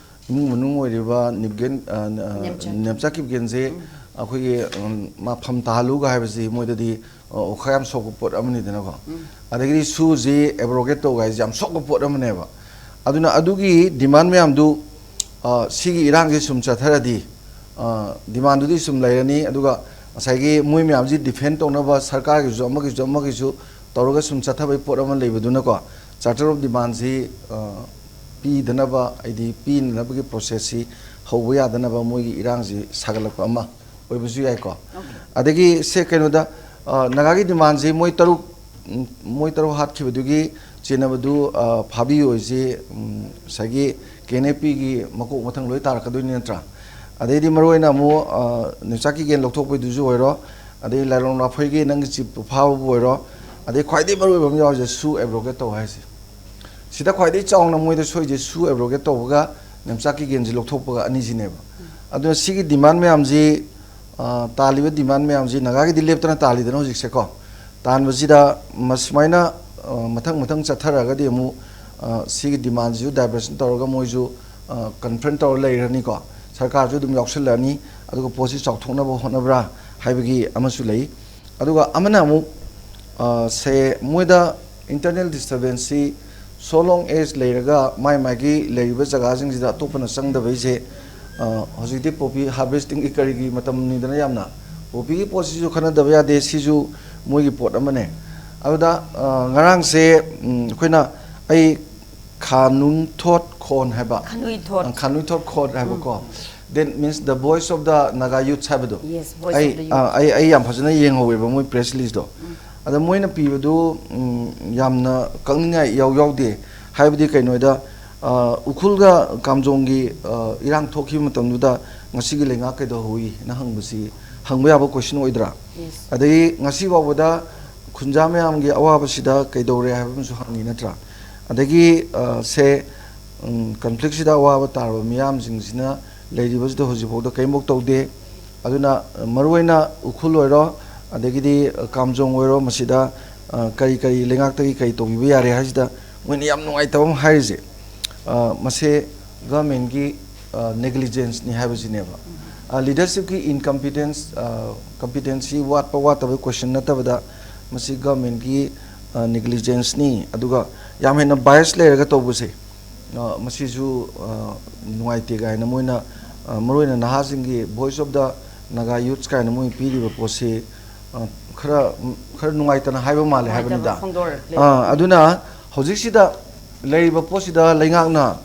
ꯏꯃꯨꯡ ꯃꯅꯨꯡ ꯑꯣꯏꯔꯤꯕ ꯅꯤꯞꯒꯦꯟ, ꯑ, ꯅꯦꯝꯆꯥ꯫ ꯅꯦꯝꯆꯥ ꯀꯤꯞꯒꯦꯟꯁꯦ ꯑꯩꯈꯣꯏꯒꯤ, ꯎꯝ, ꯃꯥ ꯐꯝ ꯇꯥꯍꯜꯂꯨꯒ ꯍꯥꯏꯕꯁꯤ ꯃꯣꯏꯗꯗꯤ, ꯑ, ꯋꯥꯈꯜ ꯌꯥꯝ ꯁꯣꯛꯄ ꯄꯣꯠ ꯑꯃꯅꯤꯗꯅꯀꯣ꯫ ꯎꯝ꯫ ꯑꯗꯒꯤꯗꯤ ꯁꯨꯁꯤ ꯑꯦꯕ꯭ꯔꯣꯒꯦꯠ ꯇꯧꯒ ꯍꯥꯏꯁꯦ ꯌꯥꯝ ꯁꯣꯛꯄ ꯄꯣꯠ ꯑꯃꯅꯦꯕ꯫ ꯑꯗꯨꯅ ꯑꯗꯨꯒꯤ ꯗꯤꯃꯥꯟ ꯃꯌꯥꯝꯗꯨ, ꯑ, ꯁꯤꯒꯤ ꯏꯔꯥꯡꯁꯦ ꯁꯨꯝ ꯆꯠꯊꯔꯗꯤ, ꯑ, ꯗꯤꯃꯥꯟꯗꯨꯗꯤ ꯁꯨꯝ ꯂꯩꯔꯅꯤ꯫ ꯑꯗꯨꯒ ꯉꯁꯥꯏꯒꯤ ꯃꯣꯏ ꯃꯌꯥꯝꯁꯤ ꯗꯤꯐꯦꯟ ꯇꯧꯅꯕ ꯁꯔꯀꯥꯔꯒꯤꯁꯨ ꯑꯃꯒꯤꯁꯨ ꯑꯃꯒꯤꯁꯨ ꯇꯧꯔꯒ ꯁꯨꯝ ꯆꯠꯊꯕꯒꯤ ꯄꯣꯠ ꯑꯃ ꯂꯩꯕꯗꯨꯅꯀꯣ, ꯆꯥꯔꯇꯔ ꯑꯣꯐ ꯗꯤꯃꯥꯟꯁꯤ, ꯑ, ꯄꯤꯗꯅꯕ, ꯍꯥꯏꯗꯤ ꯄꯤꯅꯅꯕꯒꯤ ꯄ꯭ꯔꯣꯁꯦꯁꯁꯤ ꯍꯧꯕ ꯌꯥꯗꯅꯕ ꯃꯣꯏꯒꯤ ꯏꯔꯥꯡꯁꯤ ꯁꯥꯒꯠꯂꯛꯄ ꯑꯃ ꯑꯣꯏꯕꯁꯨ ꯌꯥꯏꯀꯣ꯫ ꯑꯣꯀꯦ꯫ ꯑꯗꯒꯤ ꯁꯦ ꯀꯩꯅꯣꯗ, ꯑ, ꯅꯥꯒꯥꯒꯤ ꯗꯤꯃꯥꯟꯁꯤ ꯃꯣꯏ ꯇꯔꯨꯛ, ꯎꯝ, ꯃꯣꯏ ꯇꯔꯨꯛ ꯍꯥꯠꯈꯤꯕꯗꯨꯒꯤ ꯆꯦꯟꯅꯕꯗꯨ, ꯑ, ꯐꯥꯕꯤꯌꯣꯏꯁꯤ, ꯎꯝ, ꯉꯁꯥꯏꯒꯤ ꯀꯦ ꯑꯦꯟ ꯑꯦ ꯄꯤꯒꯤ ꯃꯀꯣꯛ ꯃꯊꯪ ꯂꯣꯏ ꯇꯥꯔꯛꯀꯗꯣꯏꯅꯤ ꯅꯠꯇ꯭ꯔꯥ? ꯑꯗꯩꯗꯤ ꯃꯔꯨꯑꯣꯏꯅ ꯑꯃꯨꯛ, ꯑ, ꯅꯦꯝꯆꯥ ꯀꯤꯞꯒꯦꯟ ꯂꯧꯊꯣꯛꯄꯩꯗꯨꯁꯨ ꯑꯣꯏꯔꯣ, ꯑꯗꯩ ꯂꯥꯏꯔꯣꯡ ꯂꯥꯐꯣꯏꯒꯤ ꯅꯪꯒꯤ ꯆꯤꯞꯇꯨ ꯐꯥꯕꯕꯨ ꯑꯣꯏꯔꯣ, ꯑꯗꯩ ꯈ꯭ꯋꯥꯏꯗꯒꯤ ꯃꯔꯨꯑꯣꯏꯕ ꯑꯃ ꯌꯥꯎꯔꯤꯁꯦ ꯁꯨ ꯑꯦꯕ꯭ꯔꯣꯒꯦꯠ ꯇꯧ ꯍꯥꯏꯁꯦ꯫ ꯁꯤꯗ ꯈ꯭ꯋꯥꯏꯗꯒꯤ ꯆꯥꯎꯅ ꯃꯣꯏꯗ ꯁꯣꯏꯁꯦ ꯁꯨ ꯑꯦꯕ꯭ꯔꯣꯒꯦꯠ ꯇꯧꯕꯒ ꯅꯦꯝꯆꯥ ꯀꯤꯞꯒꯦꯟꯁꯤ ꯂꯧꯊꯣꯛꯄꯒ ꯑꯅꯤꯁꯤꯅꯦꯕ꯫ ꯑꯗꯨꯅ ꯁꯤꯒꯤ ꯗꯤꯃꯥꯟ ꯃꯌꯥꯝꯁꯤ, ꯑ, ꯇꯥꯜꯂꯤꯕ ꯗꯤꯃꯥꯟ ꯃꯌꯥꯝꯁꯤ ꯅꯥꯒꯥꯒꯤꯗꯤ ꯂꯦꯞꯇꯅ ꯇꯥꯜꯂꯤꯗꯅ ꯍꯧꯖꯤꯛꯁꯦꯀꯣ꯫ ꯇꯥꯟꯕꯁꯤꯗ ꯃ-, ꯁꯨꯃꯥꯏꯅ, ꯑ, ꯃꯊꯪ ꯃꯊꯪ ꯆꯠꯊꯔꯒꯗꯤ ꯑꯃꯨꯛ, ꯑ, ꯁꯤꯒꯤ ꯗꯤꯃꯥꯟꯁꯤꯁꯨ ꯗꯥꯏꯚꯔꯁꯟ ꯇꯧꯔꯒ ꯃꯣꯏꯁꯨ, ꯑ, ꯀꯟꯐ꯭ꯔꯟ ꯇꯧꯔ ꯂꯩꯔꯅꯤꯀꯣ꯫ ꯁꯔꯀꯥꯔꯁꯨ ꯑꯗꯨꯝ ꯌꯥꯎꯁꯜꯂꯛꯑꯅꯤ꯫ ꯑꯗꯨꯒ ꯄꯣꯠꯁꯤ ꯆꯥꯎꯊꯣꯛꯅꯕ ꯍꯣꯠꯅꯕ꯭ꯔꯥ ꯍꯥꯏꯕꯒꯤ ꯑꯃꯁꯨ ꯂꯩ꯫ ꯑꯗꯨꯒ ꯑꯃꯅ ꯑꯃꯨꯛ, ꯑ, ꯁꯦ ꯃꯣꯏꯗ ꯏꯟꯇꯔꯅꯦꯜ ꯗꯤꯁꯇꯔꯕꯦꯟꯁꯁꯤ so long as ꯂꯩꯔꯒ ꯃꯥꯏ ꯃꯥꯏꯒꯤ ꯂꯩꯔꯤꯕ ꯖꯒꯥꯁꯤꯡꯁꯤꯗ ꯑꯇꯣꯞꯄꯅ ꯆꯪꯗꯕꯩꯁꯦ, ꯑ, ꯍꯧꯖꯤꯛꯇꯤ ꯄꯣꯄꯤ ꯍꯥꯔꯚꯦꯁꯇꯤꯡꯒꯤ ꯀꯔꯤꯒꯤ ꯃꯇꯝꯅꯤꯗꯅ ꯌꯥꯝꯅ꯫ ꯄꯣꯄꯤꯒꯤ ꯄꯣꯠꯁꯤꯁꯨ ꯈꯟꯅꯗꯕ ꯌꯥꯗꯦ, ꯁꯤꯁꯨ ꯃꯣꯏꯒꯤ ꯄꯣꯠ ꯑꯃꯅꯦ꯫ ꯑꯗꯨꯗ, ꯑ, ꯉꯔꯥꯡꯁꯦ, ꯎꯝ, ꯑꯩꯈꯣꯏꯅ ꯑꯩ ꯈꯥꯅꯨꯏꯊꯣꯠ ꯈꯣꯟ ꯍꯥꯏꯕ꯫ ꯈꯥꯅꯨꯏꯊꯣꯠ꯫ ꯑ, ꯈꯥꯅꯨꯏꯊꯣꯠ ꯈꯣꯟ ꯍꯥꯏꯕꯀꯣ꯫ ꯎꯝ꯫ That means the voice of the Naga youths ꯍꯥꯏꯕꯗꯣ꯫ Yes, voice ꯑꯩ, of the youth꯫ ꯑ, ꯑꯩ, ꯑꯩ ꯌꯥꯝ ꯐꯖꯅ ꯌꯦꯡꯍꯧꯋꯦꯕ ꯃꯣꯏ ꯄ꯭ꯔꯦꯁ ꯔꯤꯂꯤꯖꯇꯣ꯫ ꯎꯝ꯫ ꯑꯗ ꯃꯣꯏꯅ ꯄꯤꯕꯗꯨ, ꯎꯝ, ꯌꯥꯝꯅ ꯀꯛꯅꯤꯡꯉꯥꯏ ꯏꯌꯥꯎ ꯌꯥꯎꯗꯦ꯫ ꯍꯥꯏꯕꯗꯤ ꯀꯩꯅꯣꯗ, ꯑ, ꯎꯈ꯭ꯔꯨꯜꯒ ꯀꯥꯝꯖꯣꯡꯒꯤ, ꯑ, ꯏꯔꯥꯡ ꯊꯣꯛꯈꯤꯕ ꯃꯇꯝꯗꯨꯗ ꯉꯁꯤꯒꯤ ꯂꯩꯉꯥꯛ ꯀꯩꯗꯧꯍꯧꯋꯤꯅ ꯍꯪꯕꯁꯤ ꯍꯪꯕ ꯌꯥꯕ ꯀꯣꯏꯁꯟ ꯑꯣꯏꯗ꯭ꯔꯥ? Yes꯫ ꯑꯗꯒꯤ ꯉꯁꯤ ꯐꯥꯎꯕꯗ ꯈꯨꯟꯖꯥ ꯃꯌꯥꯝꯒꯤ ꯑꯋꯥꯕꯁꯤꯗ ꯀꯩꯗꯧꯔꯦ ꯍꯥꯏꯕ ꯑꯃꯁꯨ ꯍꯪꯉꯤ ꯅꯠꯇ꯭ꯔꯥ? ꯑꯗꯒꯤ, ꯑ, ꯁꯦ, ꯎꯝ, ꯀꯟꯐ꯭ꯂꯤꯛꯁꯤꯗ ꯑꯋꯥꯕ ꯇꯥꯔꯕ ꯃꯤꯌꯥꯝꯁꯤꯡꯁꯤꯅ ꯂꯩꯔꯤꯕꯁꯤꯗ ꯍꯧꯖꯤꯛꯐꯥꯎꯗ ꯀꯔꯤꯝꯐꯥꯎ ꯇꯧꯗꯦ꯫ ꯑꯗꯨꯅ, ꯑ, ꯃꯔꯨꯑꯣꯏꯅ ꯎꯈ꯭ꯔꯨꯜ ꯑꯣꯏꯔꯣ, ꯑꯗꯒꯤꯗꯤ, ꯑ, ꯀꯥꯝꯖꯣꯡ ꯑꯣꯏꯔꯣ, ꯃꯁꯤꯗ, ꯑ, ꯀꯔꯤ ꯀꯔꯤ ꯂꯩꯉꯥꯛꯇꯒꯤ ꯀꯔꯤ ꯇꯧꯕꯤꯕ ꯌꯥꯔꯦ ꯍꯥꯏꯁꯤꯗ ꯃꯣꯏꯅ ꯌꯥꯝ ꯅꯨꯡꯉꯥꯏꯇꯕ ꯑꯃ ꯍꯥꯏꯔꯤꯁꯦ, ꯑ, ꯃꯁꯦ ꯒꯚꯔꯟꯃꯦꯟꯒꯤ ꯅꯦꯒ꯭ꯂꯤꯖꯦꯟꯁꯅꯤ ꯍꯥꯏꯕꯁꯤꯅꯦꯕ꯫ ꯂꯤꯗꯔꯁꯤꯞꯀꯤ ꯏꯟꯀꯝꯄꯤꯇꯦꯟꯁ, ꯀꯝꯄꯤꯇꯦꯟꯁꯤ ꯋꯥꯠꯄ ꯋꯥꯠꯇꯕ ꯀꯣꯏꯁꯟ ꯅꯠꯇꯕꯗ, ꯃꯁꯤ ꯒꯚꯔꯟꯃꯦꯟꯒꯤ ꯅꯦꯒ꯭ꯂꯤꯖꯦꯟꯁꯅꯤ꯫ ꯑꯗꯨꯒ ꯌꯥꯝ ꯍꯦꯟꯅ ꯕꯥꯏꯁ ꯂꯩꯔꯒ ꯇꯧꯕꯁꯦ, ꯑ, ꯃꯁꯤꯁꯨ, ꯑ, ꯅꯨꯡꯉꯥꯏꯇꯦ ꯀꯥꯏꯅ ꯃꯣꯏꯅ, ꯑ, ꯃꯔꯨꯑꯣꯏꯅ ꯅꯍꯥꯁꯤꯡꯒꯤ Voice of the Naga Youths ꯀꯥꯏꯅ ꯃꯣꯏ ꯄꯤꯔꯤꯕ ꯄꯣꯠꯁꯤ, ꯑ, ꯈꯔ, ꯈꯔ ꯅꯨꯡꯉꯥꯏꯇꯅ ꯍꯥꯏꯕ ꯃꯥꯜꯂꯦ ꯅꯨꯡꯉꯥꯏꯇꯕ ꯍꯥꯏꯕꯅꯤꯗ꯫ ꯐꯣꯡꯗꯣꯔꯛꯂꯦ꯫ ꯑ, ꯑꯗꯨꯅ ꯍꯧꯖꯤꯛꯁꯤꯗ ꯂꯩꯔꯤꯕ ꯄꯣꯠꯁꯤꯗ ꯂꯩꯉꯥꯛꯅ,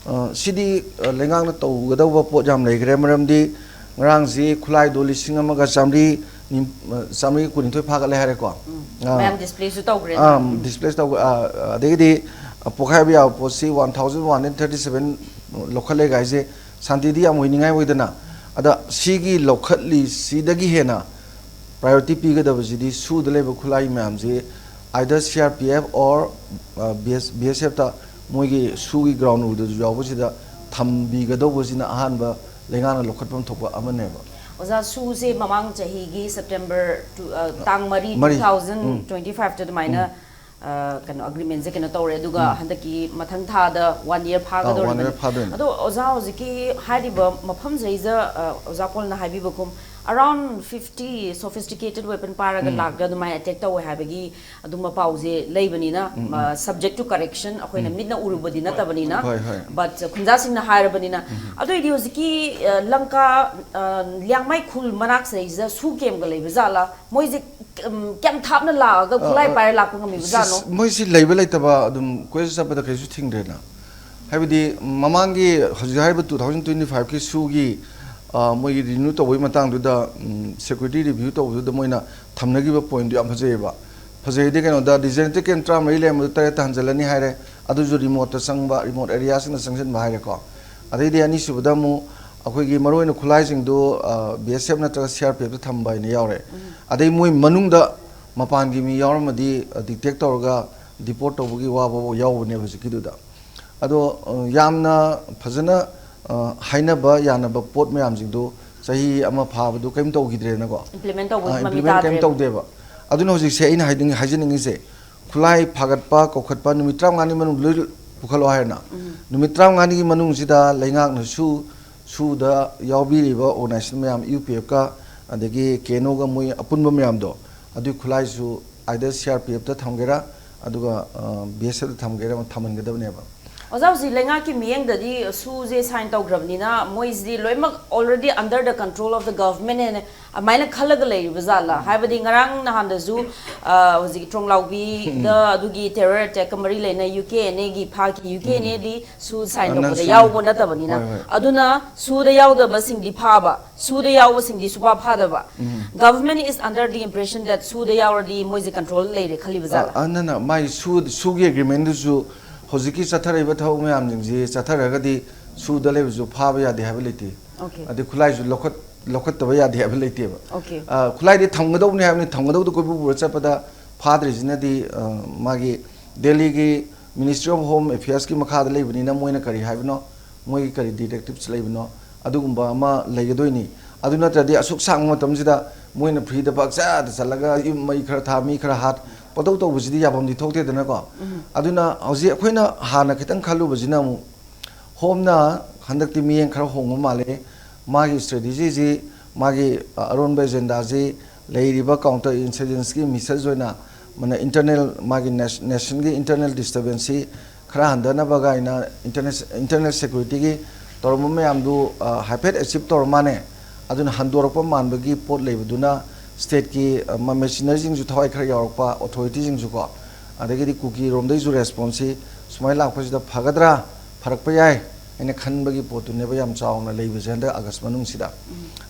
ꯑ, ꯁꯤꯗꯤ, ꯑ, ꯂꯩꯉꯥꯛꯅ ꯇꯧꯒꯗꯧꯕ ꯄꯣꯠ ꯌꯥꯝ ꯂꯩꯈ꯭ꯔꯦ꯫ ꯃꯔꯝꯗꯤ ꯉꯔꯥꯡꯁꯤ ꯈꯨꯠꯂꯥꯏꯗꯣ ꯂꯤꯁꯤꯡ ꯑꯃꯒ ꯆꯥꯝꯃꯔꯤ ꯅꯤꯝ-, ꯑ, ꯆꯥꯝꯃꯔꯤ ꯀꯨꯟꯅꯤꯊꯣꯏ ꯐꯥꯒꯠꯂꯦ ꯍꯥꯏꯔꯦꯀꯣ꯫ ꯎꯝ꯫ ꯑ, ꯃꯌꯥꯝ ꯗꯤꯁꯄ꯭ꯂꯦꯁꯨ ꯇꯧꯈ꯭ꯔꯦ꯫ ꯑ, ꯗꯤꯁꯄ꯭ꯂꯦꯁ ꯇꯧꯕ, ꯑ, ꯑꯗꯒꯤꯗꯤ, ꯑ, ꯄꯣꯛꯈꯥꯏꯕ ꯌꯥꯕ ꯄꯣꯠꯁꯤ one thousand one hundred thirty seven ꯂꯧꯈꯠꯂꯦ ꯍꯥꯏꯁꯦ ꯁꯥꯟꯇꯤꯗꯤ ꯌꯥꯝ ꯑꯣꯏꯅꯤꯡꯉꯥꯏ ꯑꯣꯏꯗꯅ꯫ ꯑꯗ ꯁꯤꯒꯤ ꯂꯧꯈꯠꯂꯤꯁꯤꯗꯒꯤ ꯍꯦꯟꯅ ꯄ꯭ꯔꯥꯏꯌꯣꯔꯤꯇꯤ ꯄꯤꯒꯗꯕꯁꯤꯗꯤ ꯁꯨꯗ ꯂꯩꯕ ꯈꯨꯠꯂꯥꯏ ꯃꯌꯥꯝꯁꯤ either C R P F or, ꯑ, B S, B S F ꯇ ꯃꯣꯏꯒꯤ ꯁꯨꯒꯤ ꯒ꯭ꯔꯥꯎꯟ ꯎꯗꯁꯨ ꯌꯥꯎꯕꯁꯤꯗ ꯊꯝꯕꯤꯒꯗꯧꯕꯁꯤꯅ ꯑꯍꯥꯟꯕ ꯂꯩꯉꯥꯛꯅ ꯂꯧꯈꯠꯐꯝ ꯊꯣꯛꯄ ꯑꯃꯅꯦꯕ꯫ ꯑꯣꯖꯥ, ꯁꯨꯁꯦ ꯃꯃꯥꯡ ꯆꯍꯤꯒꯤ ꯁꯦꯞꯇꯦꯝꯕꯔ ꯇꯨ, ꯑ, ꯇꯥꯡ ꯃꯔꯤ, ꯃꯔꯤ꯫ ꯇꯨ ꯊꯥꯎꯖꯟ ꯇ꯭ꯋꯦꯟꯇꯤ ꯐꯥꯏꯚꯇ ꯑꯗꯨꯃꯥꯏꯅ, ꯎꯝ꯫ ꯑ, ꯀꯩꯅꯣ, ꯑꯦꯒ꯭ꯔꯤꯃꯦꯟꯁꯦ ꯀꯩꯅꯣ ꯇꯧꯔꯦ, ꯑꯗꯨꯒ ꯎꯝ꯫ ꯍꯟꯗꯛꯀꯤ ꯃꯊꯪ ꯊꯥꯗ ꯋꯥꯟ ꯏꯌꯔ ꯑꯥ, ꯐꯥꯒꯗꯧꯔꯤꯕꯅꯤ꯫ ꯋꯥꯟ ꯏꯌꯔ ꯐꯥꯗꯣꯏꯅꯦ꯫ ꯑꯗꯣ ꯑꯣꯖꯥ, ꯍꯧꯖꯤꯛꯀꯤ ꯍꯥꯏꯔꯤꯕ ꯃꯐꯝꯁꯤꯗꯩꯗ, ꯑ, ꯑꯣꯖꯥ ꯄꯣꯜꯅ ꯍꯥꯏꯕꯤꯕꯒꯨꯝ, around fifty sophisticated weapon ꯄꯥꯏꯔꯒ ꯎꯝ꯫ ꯂꯥꯛꯑꯒ ꯑꯗꯨꯃꯥꯏꯅ ꯑꯦꯇꯦꯛ ꯇꯧꯋꯦ ꯍꯥꯏꯕꯒꯤ ꯑꯗꯨꯝꯕ ꯄꯥꯎꯁꯦ ꯂꯩꯕꯅꯤꯅ, ꯎꯝ, ꯎꯝ꯫ ꯑ, subject to correction, ꯑꯩꯈꯣꯏꯅ ꯎꯝ꯫ ꯃꯤꯠꯅ ꯎꯔꯨꯕꯗꯤ ꯅꯠꯇꯕꯅꯤꯅ, ꯍꯣꯏ, ꯍꯣꯏ꯫ But, ꯑ, ꯈꯨꯟꯖꯥꯁꯤꯡꯅ ꯍꯥꯏꯔꯕꯅꯤꯅ꯫ ꯎꯝ꯫ ꯑꯗꯨ ꯑꯣꯏꯗꯤ ꯍꯧꯖꯤꯛꯀꯤ, ꯑ, ꯂꯪꯀꯥ, ꯑ, ꯂꯤꯌꯥꯡꯃꯩ ꯈꯨꯜ ꯃꯅꯥꯛꯁꯤꯗꯩꯁꯤꯗ ꯁꯨ ꯀꯦꯝꯒ ꯂꯩꯕ ꯖꯥꯠꯂꯥ? ꯃꯣꯏꯁꯦ, ꯎꯝ, ꯀꯌꯥꯝ ꯊꯥꯞꯅ ꯂꯥꯛꯑꯒ ꯑ, ꯈꯨꯠꯂꯥꯏ ꯑ, ꯄꯥꯏꯔ ꯂꯥꯛꯄ ꯉꯝꯃꯤꯕ ꯖꯥꯠꯅꯣ? ꯁꯤ-, ꯃꯣꯏꯁꯤ ꯂꯩꯕ ꯂꯩꯇꯕ ꯑꯗꯨꯝ ꯀꯣꯏꯆꯠ ꯆꯠꯄꯗ ꯀꯩꯁꯨ ꯊꯤꯡꯗ꯭ꯔꯦꯅ꯫ ꯍꯥꯏꯕꯗꯤ ꯃꯃꯥꯡꯒꯤ ꯍꯧꯖꯤꯛ ꯍꯥꯏꯔꯤꯕ two thousand twenty five ꯀꯤ ꯁꯨꯒꯤ, ꯑ, ꯃꯣꯏꯒꯤ ꯔꯤꯅ꯭ꯌꯨ ꯇꯧꯕꯒꯤ ꯃꯇꯥꯡꯗꯨꯗ, ꯎꯝ, ꯁꯦꯀ꯭ꯌꯨꯔꯤꯇꯤ ꯔꯤꯚ꯭ꯌꯨ ꯇꯧꯕꯗꯨꯗ ꯃꯣꯏꯅ ꯊꯝꯅꯈꯤꯕ ꯄꯣꯏꯟꯠꯇꯨ ꯌꯥꯝ ꯐꯖꯩꯌꯦꯕ꯫ ꯐꯖꯩꯗꯤ ꯀꯩꯅꯣꯗ, ꯗꯤꯖꯦꯟꯇꯦꯠ ꯀꯦꯝ ꯇꯔꯥꯃꯔꯤ ꯂꯩꯔꯝꯕꯗꯨ ꯇꯔꯦꯠꯇ ꯍꯟꯖꯤꯜꯂꯅꯤ ꯍꯥꯏꯔꯦ꯫ ꯑꯗꯨꯁꯨ ꯔꯤꯃꯣꯠꯇ ꯆꯪꯕ, ꯔꯤꯃꯣꯠ ꯑꯦꯔꯤꯌꯥꯁꯤꯡꯗ ꯆꯪꯁꯤꯟꯕ ꯍꯥꯏꯔꯦꯀꯣ꯫ ꯑꯗꯩꯗꯤ ꯑꯅꯤꯁꯨꯕꯗ ꯑꯃꯨꯛ ꯑꯩꯈꯣꯏꯒꯤ ꯃꯔꯨꯑꯣꯏꯅ ꯈꯨꯠꯂꯥꯏꯁꯤꯡꯗꯨ, ꯑ, B S F ꯅꯠꯇ꯭ꯔꯒ C R P F ꯇ ꯊꯝꯕ ꯍꯥꯏꯅ ꯌꯥꯎꯔꯦ꯫ ꯎꯝ꯫ ꯑꯗꯩ ꯃꯣꯏ ꯃꯅꯨꯡꯗ ꯃꯄꯥꯟꯒꯤ ꯃꯤ ꯌꯥꯎꯔꯝꯃꯗꯤ, ꯑ, ꯗꯤꯇꯦꯛ ꯇꯧꯔꯒ ꯗꯤꯄꯣꯔꯠ ꯇꯧꯕꯒꯤ ꯋꯥ ꯐꯥꯎꯕ ꯌꯥꯎꯕꯅꯦꯕ ꯍꯧꯖꯤꯛꯀꯤꯗꯨꯗ꯫ ꯑꯗꯣ, ꯑ, ꯌꯥꯝꯅ ꯐꯖꯅ, ꯑ, ꯍꯥꯏꯅꯕ ꯌꯥꯅꯕ ꯄꯣꯠ ꯃꯌꯥꯝꯁꯤꯡꯗꯣ ꯆꯍꯤ ꯑꯃ ꯐꯥꯕꯗꯣ ꯀꯔꯤꯝ ꯇꯧꯈꯤꯗ꯭ꯔꯦꯅꯀꯣ꯫ ꯏꯝꯄ꯭ꯂꯤꯃꯦꯟ ꯇꯧꯕꯒꯤ ꯑ, ꯃꯃꯤ ꯏꯝꯄ꯭ꯂꯤꯃꯦꯟ ꯀꯔꯤꯝ ꯇꯥꯗ꯭ꯔꯦꯕ꯫ ꯇꯧꯗꯦꯕ꯫ ꯑꯗꯨꯅ ꯍꯧꯖꯤꯛꯁꯦ ꯑꯩꯅ ꯍꯥꯏꯅꯤꯡ-, ꯍꯥꯏꯖꯅꯤꯡꯉꯤꯁꯦ, ꯈꯨꯠꯂꯥꯏ ꯐꯥꯒꯠꯄ ꯀꯧꯈꯠꯄ ꯅꯨꯃꯤꯠ ꯇꯔꯥꯃꯉꯥꯅꯤ ꯃꯅꯨꯡꯗ ꯂꯣꯏ ꯄꯨꯈꯠꯂꯣ ꯍꯥꯏꯔꯅ, ꯅꯨꯃꯤꯠ ꯇꯔꯥꯃꯉꯥꯅꯤꯒꯤ ꯃꯅꯨꯡꯁꯤꯗ ꯂꯩꯉꯥꯛꯅꯁꯨ ꯁꯨꯗ ꯌꯥꯎꯕꯤꯔꯤꯕ ꯑꯣꯔꯒꯅꯥꯏꯖꯦꯁꯟ ꯃꯌꯥꯝ, ꯌꯨ ꯄꯤ ꯑꯦꯐꯀ ꯑꯗꯒꯤ ꯀꯦ ꯑꯦꯟ ꯑꯣꯒ ꯃꯣꯏ ꯑꯄꯨꯟꯕ ꯃꯌꯥꯝꯗꯣ, ꯑꯗꯨꯒꯤ ꯈꯨꯠꯂꯥꯏꯁꯨ either C R P F ꯇ ꯊꯝꯒꯦꯔꯥ ꯑꯗꯨꯒ ꯕꯤ ꯑꯦꯁ ꯑꯦꯐꯇ ꯊꯝꯒꯦꯔꯥ ꯑꯃ ꯊꯝꯍꯟꯒꯗꯕꯅꯦꯕ꯫ ꯑꯣꯖꯥ, ꯍꯧꯖꯤꯛ ꯂꯩꯉꯥꯛꯀꯤ ꯃꯤꯠꯌꯦꯡꯗꯗꯤ ꯁꯨꯁꯦ ꯁꯥꯏꯟ ꯇꯧꯈ꯭ꯔꯕꯅꯤꯅ ꯃꯣꯏꯁꯤꯗꯤ ꯂꯣꯏꯅꯃꯛ already under the control of the government ꯍꯥꯏꯅ ꯑꯗꯨꯃꯥꯏꯅ ꯈꯜꯂꯒ ꯂꯩꯔꯤꯕ ꯖꯥꯠꯂꯥ? ꯍꯥꯏꯕꯗꯤ ꯉꯔꯥꯡ ꯅꯍꯥꯟꯗꯁꯨ ꯑ, ꯍꯧꯖꯤꯛꯀꯤ ꯇ꯭ꯔꯣꯡꯂꯥꯎꯕꯤꯗ ꯑꯗꯨꯒꯤ ꯇꯦꯔꯣꯔ ꯑꯦꯇꯦꯛꯀ ꯃꯔꯤ ꯂꯩꯅ ꯌꯨ ꯀꯦ ꯑꯦꯟ ꯑꯦꯒꯤ ꯐꯥꯈꯤ꯫ ꯌꯨ ꯀꯦ ꯑꯦꯟ ꯑꯦꯗꯤ ꯁꯨ ꯁꯥꯏꯟ ꯑ, ꯅꯪ ꯇꯧꯕꯗ ꯁꯨ- ꯌꯥꯎꯕ ꯅꯠꯇꯕꯅꯤꯅ꯫ ꯍꯣꯏ, ꯍꯣꯏ꯫ ꯑꯗꯨꯅ ꯁꯨꯗ ꯌꯥꯎꯗꯕꯁꯤꯡꯗꯤ ꯐꯥꯕ, ꯁꯨꯗ ꯌꯥꯎꯕꯁꯤꯡꯗꯤ ꯁꯨꯐꯥ ꯐꯥꯗꯕ꯫ Government is under the impression that ꯁꯨꯗ ꯌꯥꯎꯔꯗꯤ ꯃꯣꯏꯁꯦ ꯀꯟꯇ꯭ꯔꯣꯜ ꯂꯩꯔꯦ ꯈꯜꯂꯤꯕ ꯖꯥꯠꯂꯥ? ꯑ, ꯅ, ꯅ, ꯃꯥꯏ ꯁꯨ-, ꯁꯨꯒꯤ ꯑꯦꯒ꯭ꯔꯤꯃꯦꯟꯗꯨꯁꯨ ꯍꯧꯖꯤꯛꯀꯤ ꯆꯠꯊꯔꯛꯏꯕ ꯊꯕꯛ ꯃꯌꯥꯝꯁꯤꯡꯁꯤ ꯆꯠꯊꯔꯒꯗꯤ ꯁꯨꯗ ꯂꯩꯕꯁꯨ ꯐꯥꯕ ꯌꯥꯗꯦ ꯍꯥꯏꯕ ꯂꯩꯇꯦ꯫ Okay. ꯑꯗꯩ ꯈꯨꯠꯂꯥꯏꯁꯨ ꯂꯧꯈꯠ-, ꯂꯧꯈꯠꯇꯕ ꯌꯥꯗꯦ ꯍꯥꯏꯕ ꯂꯩꯇꯦꯕ꯫ Okay. ꯑ, ꯈꯨꯠꯂꯥꯏꯗꯤ ꯊꯝꯒꯗꯧꯕꯅꯤ ꯍꯥꯏꯕꯅꯤ, ꯊꯝꯒꯗꯧꯗꯣ ꯀꯣꯏꯄꯨ ꯄꯨꯔ ꯆꯠꯄꯗ ꯐꯥꯗ꯭ꯔꯤꯁꯤꯅꯗꯤ, ꯑ, ꯃꯥꯒꯤ ꯗꯦꯜꯂꯤꯒꯤ Ministry of Home Affairs ꯀꯤ ꯃꯈꯥꯗ ꯂꯩꯕꯅꯤꯅ ꯃꯣꯏꯅ ꯀꯔꯤ ꯍꯥꯏꯕꯅꯣ, ꯃꯣꯏꯒꯤ ꯀꯔꯤ directives ꯂꯩꯕꯅꯣ, ꯑꯗꯨꯒꯨꯝꯕ ꯑꯃ ꯂꯩꯒꯗꯣꯏꯅꯤ꯫ ꯑꯗꯨ ꯅꯠꯇ꯭ꯔꯗꯤ ꯑꯁꯨꯛ ꯁꯥꯡꯕ ꯃꯇꯝꯁꯤꯗ ꯃꯣꯏꯅ free ꯗ ꯄꯪꯆꯠꯇ ꯆꯠꯂꯒ ꯌꯨꯝ ꯃꯩ ꯈꯔ ꯊꯥ, ꯃꯤ ꯈꯔ ꯍꯥꯠ, ꯄꯪꯇꯧ ꯇꯧꯕꯁꯤꯗꯤ ꯌꯥꯐꯝꯗꯤ ꯊꯣꯛꯇꯦꯗꯅꯀꯣ꯫ ꯑꯗꯨꯅ ꯍꯧꯖꯤꯛ ꯑꯩꯈꯣꯏꯅ ꯍꯥꯟꯅ ꯈꯤꯇꯪ ꯈꯜꯂꯨꯕꯁꯤꯅ ꯑꯃꯨꯛ ꯍꯣꯝꯅ ꯍꯟꯗꯛꯇꯤ ꯃꯤꯠꯌꯦꯡ ꯈꯔ ꯍꯣꯡꯕ ꯃꯥꯜꯂꯦ꯫ ꯃꯥꯒꯤ strategy ꯁꯤ, ꯃꯥꯒꯤ, ꯑ, ꯑꯔꯣꯟꯕ agenda ꯁꯤ ꯂꯩꯔꯤꯕ counter insurgency ꯒꯤ message ꯑꯣꯏꯅ, ꯃꯥꯅ internal, ꯃꯥꯒꯤ nation-, nation ꯒꯤ internal disturbance ꯁꯤ ꯈꯔ ꯍꯟꯊꯅꯕ ꯀꯥꯏꯅ internal, internal security ꯒꯤ ꯇꯧꯔꯝꯕ ꯃꯌꯥꯝꯗꯨ, ꯑ, ꯍꯥꯏꯐꯦꯠ achieve ꯇꯧꯔ ꯃꯥꯅꯦ꯫ ꯑꯗꯨꯅ ꯍꯟꯗꯣꯔꯛꯄ ꯃꯥꯟꯕꯒꯤ ꯄꯣꯠ ꯂꯩꯕꯗꯨꯅ state ꯀꯤ, ꯑ, ꯃ-, ꯃꯦꯁꯤꯅꯔꯤꯁꯤꯡꯁꯨ ꯊꯋꯥꯏ ꯈꯔ ꯌꯥꯎꯔꯛꯄ, authority ꯁꯤꯡꯁꯨꯀꯣ, ꯑꯗꯒꯤꯗꯤ ꯀꯨꯀꯤ ꯔꯣꯝꯗꯒꯤꯁꯨ response ꯁꯤ ꯁꯨꯃꯥꯏꯅ ꯂꯥꯛꯄꯁꯤꯗ ꯐꯒꯗ꯭ꯔꯥ, ꯐꯔꯛꯄ ꯌꯥꯏ ꯍꯥꯏꯅ ꯈꯟꯕꯒꯤ ꯄꯣꯠꯇꯨꯅꯦꯕ ꯌꯥꯝ ꯆꯥꯎꯅ ꯂꯩꯕꯁꯦ ꯍꯟꯗꯛ ꯑꯥꯒꯁ ꯃꯅꯨꯡꯁꯤꯗ꯫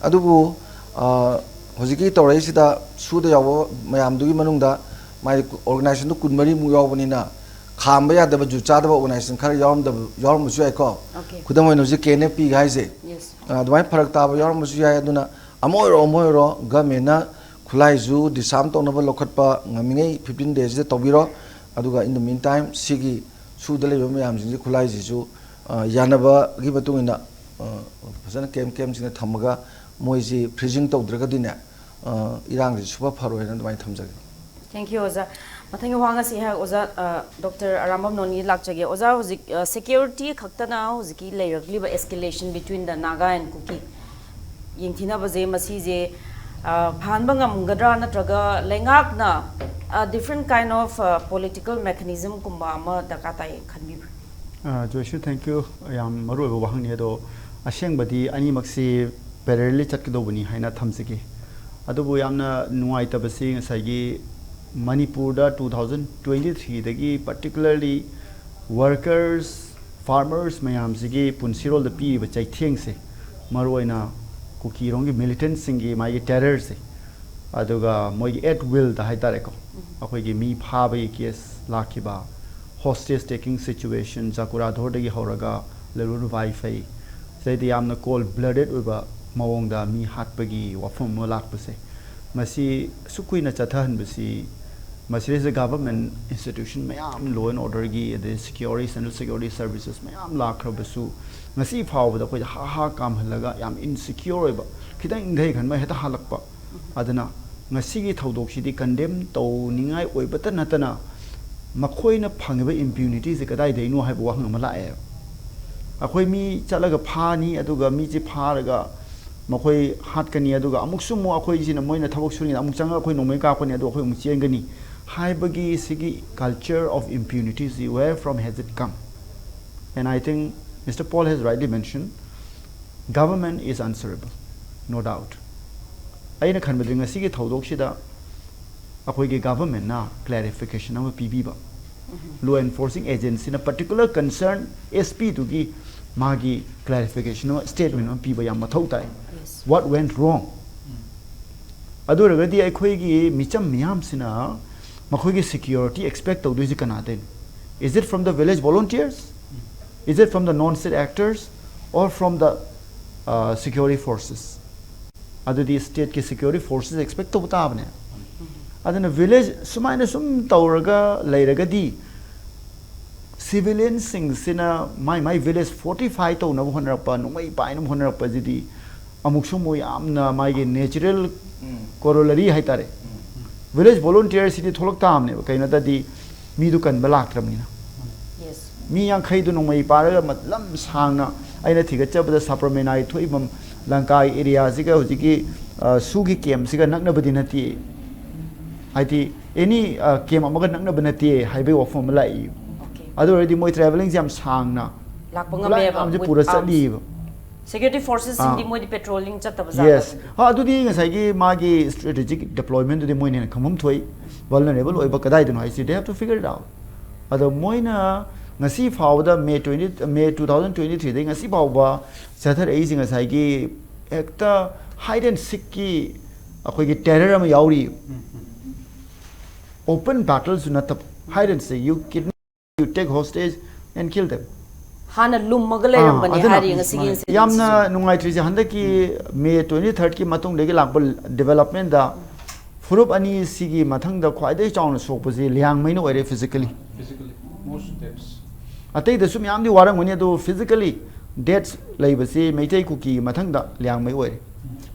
ꯑꯗꯨꯕꯨ, ꯑ, ꯍꯧꯖꯤꯛꯀꯤ ꯇꯧꯔꯛꯏꯁꯤꯗ ꯁꯨꯗ ꯌꯥꯎꯕ ꯃꯌꯥꯝꯗꯨꯒꯤ ꯃꯅꯨꯡꯗ ꯃꯥꯒꯤ organization ꯗꯨ ꯀꯨꯟꯃꯔꯤꯃꯨꯛ ꯌꯥꯎꯕꯅꯤꯅ ꯈꯥꯝꯕ ꯌꯥꯗꯕ, ꯖꯨꯠ ꯆꯥꯗꯕ organization ꯈꯔ ꯌꯥꯎꯔꯝꯗꯕ, ꯌꯥꯎꯔꯝꯕꯁꯨ ꯌꯥꯏꯀꯣ꯫ Okay. ꯈꯨꯗꯝ ꯑꯣꯏꯅ ꯍꯧꯖꯤꯛ K N F P ꯒ ꯍꯥꯏꯁꯦ, Yes. ꯑ, ꯑꯗꯨꯃꯥꯏꯅ ꯐꯔꯛ ꯇꯥꯕ ꯌꯥꯎꯔꯝꯕꯁꯨ ꯌꯥꯏ꯫ ꯑꯗꯨꯅ ꯑꯃ ꯑꯣꯏꯔꯣ ꯑꯃ ꯑꯣꯏꯔꯣ government ꯅ ꯈꯨꯠꯂꯥꯏꯁꯨ disarm ꯇꯧꯅꯕ ꯂꯧꯈꯠꯄ ꯉꯝꯃꯤꯉꯩ fifteen days ꯁꯤꯗ ꯇꯧꯕꯤꯔꯣ꯫ ꯑꯗꯨꯒ in the meantime ꯁꯤꯒꯤ ꯁꯨꯗ ꯂꯩꯕ ꯃꯌꯥꯝꯁꯤꯡꯁꯤ ꯈꯨꯠꯂꯥꯏꯁꯤꯁꯨ, ꯑ, ꯌꯥꯅꯕꯒꯤ ꯃꯇꯨꯡ ꯏꯟꯅ, ꯑ, ꯐꯖꯅ camp camp ꯁꯤꯡꯗ ꯊꯝꯃꯒ ꯃꯣꯏꯁꯤ freezing ꯇꯧꯗ꯭ꯔꯒꯗꯤꯅꯦ, ꯑ, ꯏꯔꯥꯡꯁꯤ ꯁꯨꯐ ꯐꯔꯣꯏꯅ ꯑꯗꯨꯃꯥꯏꯅ ꯊꯝꯖꯒꯦ꯫ Thank you, ꯑꯣꯖꯥ꯫ ꯃꯊꯪꯒꯤ ꯋꯥꯍꯪ ꯑꯁꯤ ꯑꯩꯍꯥꯛ ꯑꯣꯖꯥ ꯗꯣꯛꯇꯔ ꯑꯔꯥꯝꯕꯝ ꯅꯣꯅꯤ ꯂꯥꯛꯆꯒꯦ꯫ ꯑꯣꯖꯥ, ꯍꯧꯖꯤꯛ ꯁꯦꯀ꯭ꯌꯨꯔꯤꯇꯤ ꯈꯛꯇꯅ ꯍꯧꯖꯤꯛꯀꯤ ꯂꯩꯔꯛꯂꯤꯕ escalation between the Naga and Kuki ꯌꯦꯡꯊꯤꯅꯕꯁꯦ, ꯃꯁꯤꯁꯦ ꯐꯍꯟꯕ ꯉꯝꯒꯗ꯭ꯔꯥ, ꯅꯠꯇ꯭ꯔꯒ ꯂꯩꯉꯥꯛꯅ different kind of political mechanism ꯀꯨꯝꯕ ꯑꯃ ꯗꯔꯀꯥꯔ ꯇꯥꯏ ꯈꯟꯕꯤꯕ꯭ꯔꯥ? ꯖꯣꯏꯁꯨ, thank you꯫ ꯌꯥꯝ ꯃꯔꯨꯑꯣꯏꯕ ꯋꯥꯍꯪꯅꯤ꯫ ꯑꯗꯣ ꯑꯁꯦꯡꯕꯗꯤ ꯑꯅꯤꯃꯛꯁꯤ parallelly ꯆꯠꯀꯗꯧꯕꯅꯤ ꯍꯥꯏꯅ ꯊꯝꯖꯒꯦ꯫ ꯑꯗꯨꯕꯨ ꯌꯥꯝꯅ ꯅꯨꯡꯉꯥꯏꯇꯕꯁꯤ ꯉꯁꯥꯏꯒꯤ ꯃꯅꯤꯄꯨꯔꯗ two thousand twenty threeꯗꯒꯤ particularly workers, farmers ꯃꯌꯥꯝꯁꯤꯒꯤ ꯄꯨꯟꯁꯤꯔꯣꯜꯗ ꯄꯤꯔꯤꯕ ꯆꯩꯊꯦꯡꯁꯦ, ꯃꯔꯨꯑꯣꯏꯅ ꯀꯨꯀꯤꯔꯣꯝꯒꯤ militantꯁꯤꯡꯒꯤ ꯃꯥꯒꯤ terrorꯁꯦ, ꯑꯗꯨꯒ ꯃꯣꯏꯒꯤ at willꯗ ꯍꯥꯏꯇꯥꯔꯦꯀꯣ, ꯑꯩꯈꯣꯏꯒꯤ ꯃꯤ ꯐꯥꯕꯒꯤ case ꯂꯥꯛꯈꯤꯕ, hostage taking situation, ꯆꯀꯨꯔꯥꯙꯣꯔꯗꯒꯤ ꯍꯧꯔꯒ ꯂꯩꯔꯨꯔ ꯚꯥꯏꯐꯩ, ꯁꯤꯗꯩꯗ ꯌꯥꯝꯅ cold blooded ꯑꯣꯏꯕ ꯃꯑꯣꯡꯗ ꯃꯤ ꯍꯥꯠꯄꯒꯤ ꯋꯥꯐꯝ ꯑꯃ ꯂꯥꯛꯄꯁꯦ, ꯃꯁꯤ ꯑꯁꯨꯛ ꯀꯨꯏꯅ ꯆꯠꯊꯍꯟꯕꯁꯤ, ꯃꯁꯤꯗꯩꯁꯤꯗ government institution ꯃꯌꯥꯝ, law and orderꯒꯤ, ꯑꯗꯩ security, central security services ꯃꯌꯥꯝ ꯂꯥꯛꯈ꯭ꯔꯕꯁꯨ, ꯉꯁꯤ ꯐꯥꯎꯕꯗ ꯑꯩꯈꯣꯏꯗ ꯍꯥ ꯍꯥ ꯀꯥꯝꯍꯜꯂꯒ ꯌꯥꯝ insecure ꯑꯣꯏꯕ, ꯈꯤꯇꯪ ꯏꯪꯊꯩ ꯈꯟꯕ ꯍꯦꯛꯇ ꯍꯥꯜꯂꯛꯄ꯫ ꯑꯗꯨꯅ ꯉꯁꯤꯒꯤ ꯊꯧꯗꯣꯛꯁꯤꯗꯤ condemn ꯇꯧꯅꯤꯡꯉꯥꯏ ꯑꯣꯏꯕꯇ ꯅꯠꯇꯅ, ꯃꯈꯣꯏꯅ ꯐꯪꯉꯤꯕ impunityꯁꯦ ꯀꯗꯥꯏꯗꯩꯅꯣ ꯍꯥꯏꯕ ꯋꯥꯍꯪ ꯑꯃ ꯂꯥꯛꯑꯦꯕ꯫ ꯑꯩꯈꯣꯏ ꯃꯤ ꯆꯠꯂꯒ ꯐꯥꯅꯤ, ꯑꯗꯨꯒ ꯃꯤꯁꯦ ꯐꯥꯔꯒ ꯃꯈꯣꯏ ꯍꯥꯠꯀꯅꯤ, ꯑꯗꯨꯒ ꯑꯃꯨꯛꯁꯨ ꯑꯃꯨꯛ ꯑꯩꯈꯣꯏꯁꯤꯅ, ꯃꯣꯏꯅ ꯊꯕꯛ ꯁꯨꯔꯤꯉꯩꯗ ꯑꯃꯨꯛ ꯆꯪꯉꯒ ꯑꯩꯈꯣꯏ ꯅꯣꯡꯃꯩ ꯀꯥꯞꯀꯅꯤ, ꯑꯗꯨꯒ ꯑꯩꯈꯣꯏ ꯑꯃꯨꯛ ꯆꯦꯟꯒꯅꯤ ꯍꯥꯏꯕꯒꯤ ꯁꯤꯒꯤ culture of impunity ꯁꯤ where from has it come? And I think Mister Paul has rightly mentioned, government is answerable, no doubt. ꯑꯩꯅ ꯈꯟꯕꯗꯤ ꯉꯁꯤꯒꯤ ꯊꯧꯗꯣꯛꯁꯤꯗ ꯑꯩꯈꯣꯏꯒꯤ governmentꯅ clarification ꯑꯃ ꯄꯤꯕꯤꯕ, law enforcing agencyꯅ particular concern SPꯗꯨꯒꯤ ꯃꯥꯒꯤ clarification ꯑꯃ, statement ꯑꯃ ꯄꯤꯕ ꯌꯥꯝ ꯃꯊꯧ ꯇꯥꯏ꯫ What went wrong? ꯑꯗꯨ ꯑꯣꯏꯔꯒꯗꯤ ꯑꯩꯈꯣꯏꯒꯤ ꯃꯤꯆꯝ ꯃꯤꯌꯥꯝꯁꯤꯅ ꯃꯈꯣꯏꯒꯤ security expect ꯇꯧꯗꯣꯏꯁꯤ ꯀꯅꯥꯗꯩꯅꯣ? Is it from the village volunteers? Is it from the non-state actors or from the, uh, security forces? ꯑꯗꯨꯗꯤ stateꯀꯤ security forces expect ꯇꯧꯕ ꯇꯥꯕꯅꯦ꯫ ꯑꯗꯨꯅ village ꯁꯨꯃꯥꯏꯅ ꯁꯨꯝ ꯇꯧꯔꯒ ꯂꯩꯔꯒꯗꯤ civilianꯁꯤꯡꯁꯤꯅ ꯃꯥꯏ ꯃꯥꯏ village fortify ꯇꯧꯅꯕ ꯍꯣꯠꯅꯔꯛꯄ, ꯅꯣꯡꯃꯩ ꯄꯥꯏꯅꯕ ꯍꯣꯠꯅꯔꯛꯄꯁꯤꯗꯤ ꯑꯃꯨꯛꯁꯨ ꯑꯃꯨꯛ ꯌꯥꯝꯅ ꯃꯥꯒꯤ natural corollary ꯍꯥꯏꯇꯥꯔꯦ꯫ ꯚꯤꯂꯦꯖ ꯚꯣꯂꯨꯟꯇꯤꯌꯔꯁꯤꯗꯤ ꯊꯣꯛꯂꯛ ꯇꯥꯕꯅꯦꯕ, ꯀꯩꯅꯣꯗꯗꯤ ꯃꯤꯗꯨ ꯀꯟꯕ ꯂꯥꯛꯇ꯭ꯔꯕꯅꯤꯅ꯫ Yes. ꯃꯤ ꯌꯥꯡꯈꯩꯗꯨ ꯅꯣꯡꯃꯩ ꯄꯥꯔꯒ ꯃꯇꯝ ꯁꯥꯡꯅ ꯑꯩꯅ ꯊꯤꯒꯠꯆꯕꯗ ꯁꯥꯄ꯭ꯔꯃꯦꯅꯥꯒꯤ ꯊꯣꯛꯏꯕ ꯂꯪꯀꯥꯒꯤ ꯑꯦꯔꯤꯌꯥꯁꯤꯒ ꯍꯧꯖꯤꯛꯀꯤ ꯁꯨꯒꯤ ꯀꯦꯝꯁꯤꯒ ꯅꯛꯅꯕꯗꯤ ꯅꯠꯇꯦ꯫ ꯍꯥꯏꯗꯤ ꯑꯦꯅꯤ ꯀꯦꯝ ꯑꯃꯒ ꯅꯛꯅꯕ ꯅꯠꯇꯦ ꯍꯥꯏꯕꯒꯤ ꯋꯥꯐꯝ ꯑꯃ ꯂꯥꯛꯏ꯫ Okay. ꯑꯗꯨ ꯑꯣꯏꯔꯗꯤ ꯃꯣꯏ ꯇ꯭ꯔꯦꯚꯦꯂꯤꯡꯁꯦ ꯌꯥꯝ ꯁꯥꯡꯅ ꯂꯥꯛꯄ ꯈꯨꯠꯂꯥꯏ ꯉꯝꯃꯦꯕ ꯃꯌꯥꯝꯁꯦ with ꯄꯨꯔ arms. ꯆꯠꯂꯤꯕ꯫ Security forces ꯁꯤꯡꯗꯤ ꯑꯥ꯫ ꯃꯣꯏꯗꯤ patrolling ꯆꯠꯇꯕ Yes. ꯖꯥꯠꯂ? ꯑꯗꯨꯗꯤ ꯉꯁꯥꯏꯒꯤ ꯃꯥꯒꯤ strategic deployment ꯗꯨꯗꯤ ꯃꯣꯏꯅ ꯍꯦꯟꯅ ꯈꯪꯐꯝ ꯊꯣꯛꯏ꯫ ꯚꯜꯅꯔꯦꯕꯜ ꯑꯣꯏꯕ ꯀꯗꯥꯏꯗꯅꯣ ꯍꯥꯏꯁꯤ they have to figure it out. ꯑꯗꯣ ꯃꯣꯏꯅ ꯉꯁꯤ ꯐꯥꯎꯕꯗ May twenty May two thousand twenty ꯊ꯭ꯔꯤꯗꯒꯤ ꯉꯁꯤ ꯐꯥꯎꯕ ꯆꯠꯊꯔꯛꯏꯁꯦ ꯉꯁꯥꯏꯒꯤ ꯍꯦꯛꯇ ꯍꯥꯏꯠ ꯑꯦꯟ ꯁꯤꯛꯀꯤ ꯑꯩꯈꯣꯏꯒꯤ ꯇꯦꯔꯔ ꯑꯃ ꯌꯥꯎꯔꯤ꯫ Open battleꯁꯨ ꯅꯠꯇꯕ, hide and seek, you kidnap, you take hostage and kill them. ꯍꯥꯟꯅ ꯂꯨꯝꯃꯒ ꯂꯩꯔꯝꯕꯅꯦ ꯑꯗꯨꯅ ꯍꯥꯏꯔꯤ ꯉꯁꯤꯒꯤ incident ꯌꯥꯝꯅ ꯁꯤꯁꯨ꯫ ꯅꯨꯡꯉꯥꯏꯇ꯭ꯔꯤꯁꯦ ꯍꯟꯗꯛꯀꯤ ꯃꯦ ꯇ꯭ꯋꯦꯟꯇꯤ ꯊꯥꯔꯠꯀꯤ ꯃꯇꯨꯡꯗꯒꯤ ꯂꯥꯛꯄ ꯗꯤꯕꯦꯂꯞꯃꯦꯟꯗ ꯐꯨꯔꯨꯞ ꯑꯅꯤ ꯁꯤꯒꯤ ꯃꯊꯪꯗ ꯈ꯭ꯋꯥꯏꯗꯒꯤ ꯆꯥꯎꯅ ꯁꯣꯛꯄꯁꯤ ꯂꯤꯌꯥꯡꯃꯩꯅ ꯑꯣꯏꯔꯦ physically꯫ Physically, most deaths. ꯑꯇꯩꯗꯁꯨ ꯃꯌꯥꯝꯗꯤ ꯋꯥꯔꯝꯒꯅꯤ, ꯑꯗꯨ physically deaths ꯂꯩꯕꯁꯤ ꯃꯩꯇꯩ ꯀꯨꯀꯤꯒꯤ ꯃꯊꯪꯗ ꯂꯤꯌꯥꯡꯃꯩ ꯑꯣꯏꯔꯦ꯫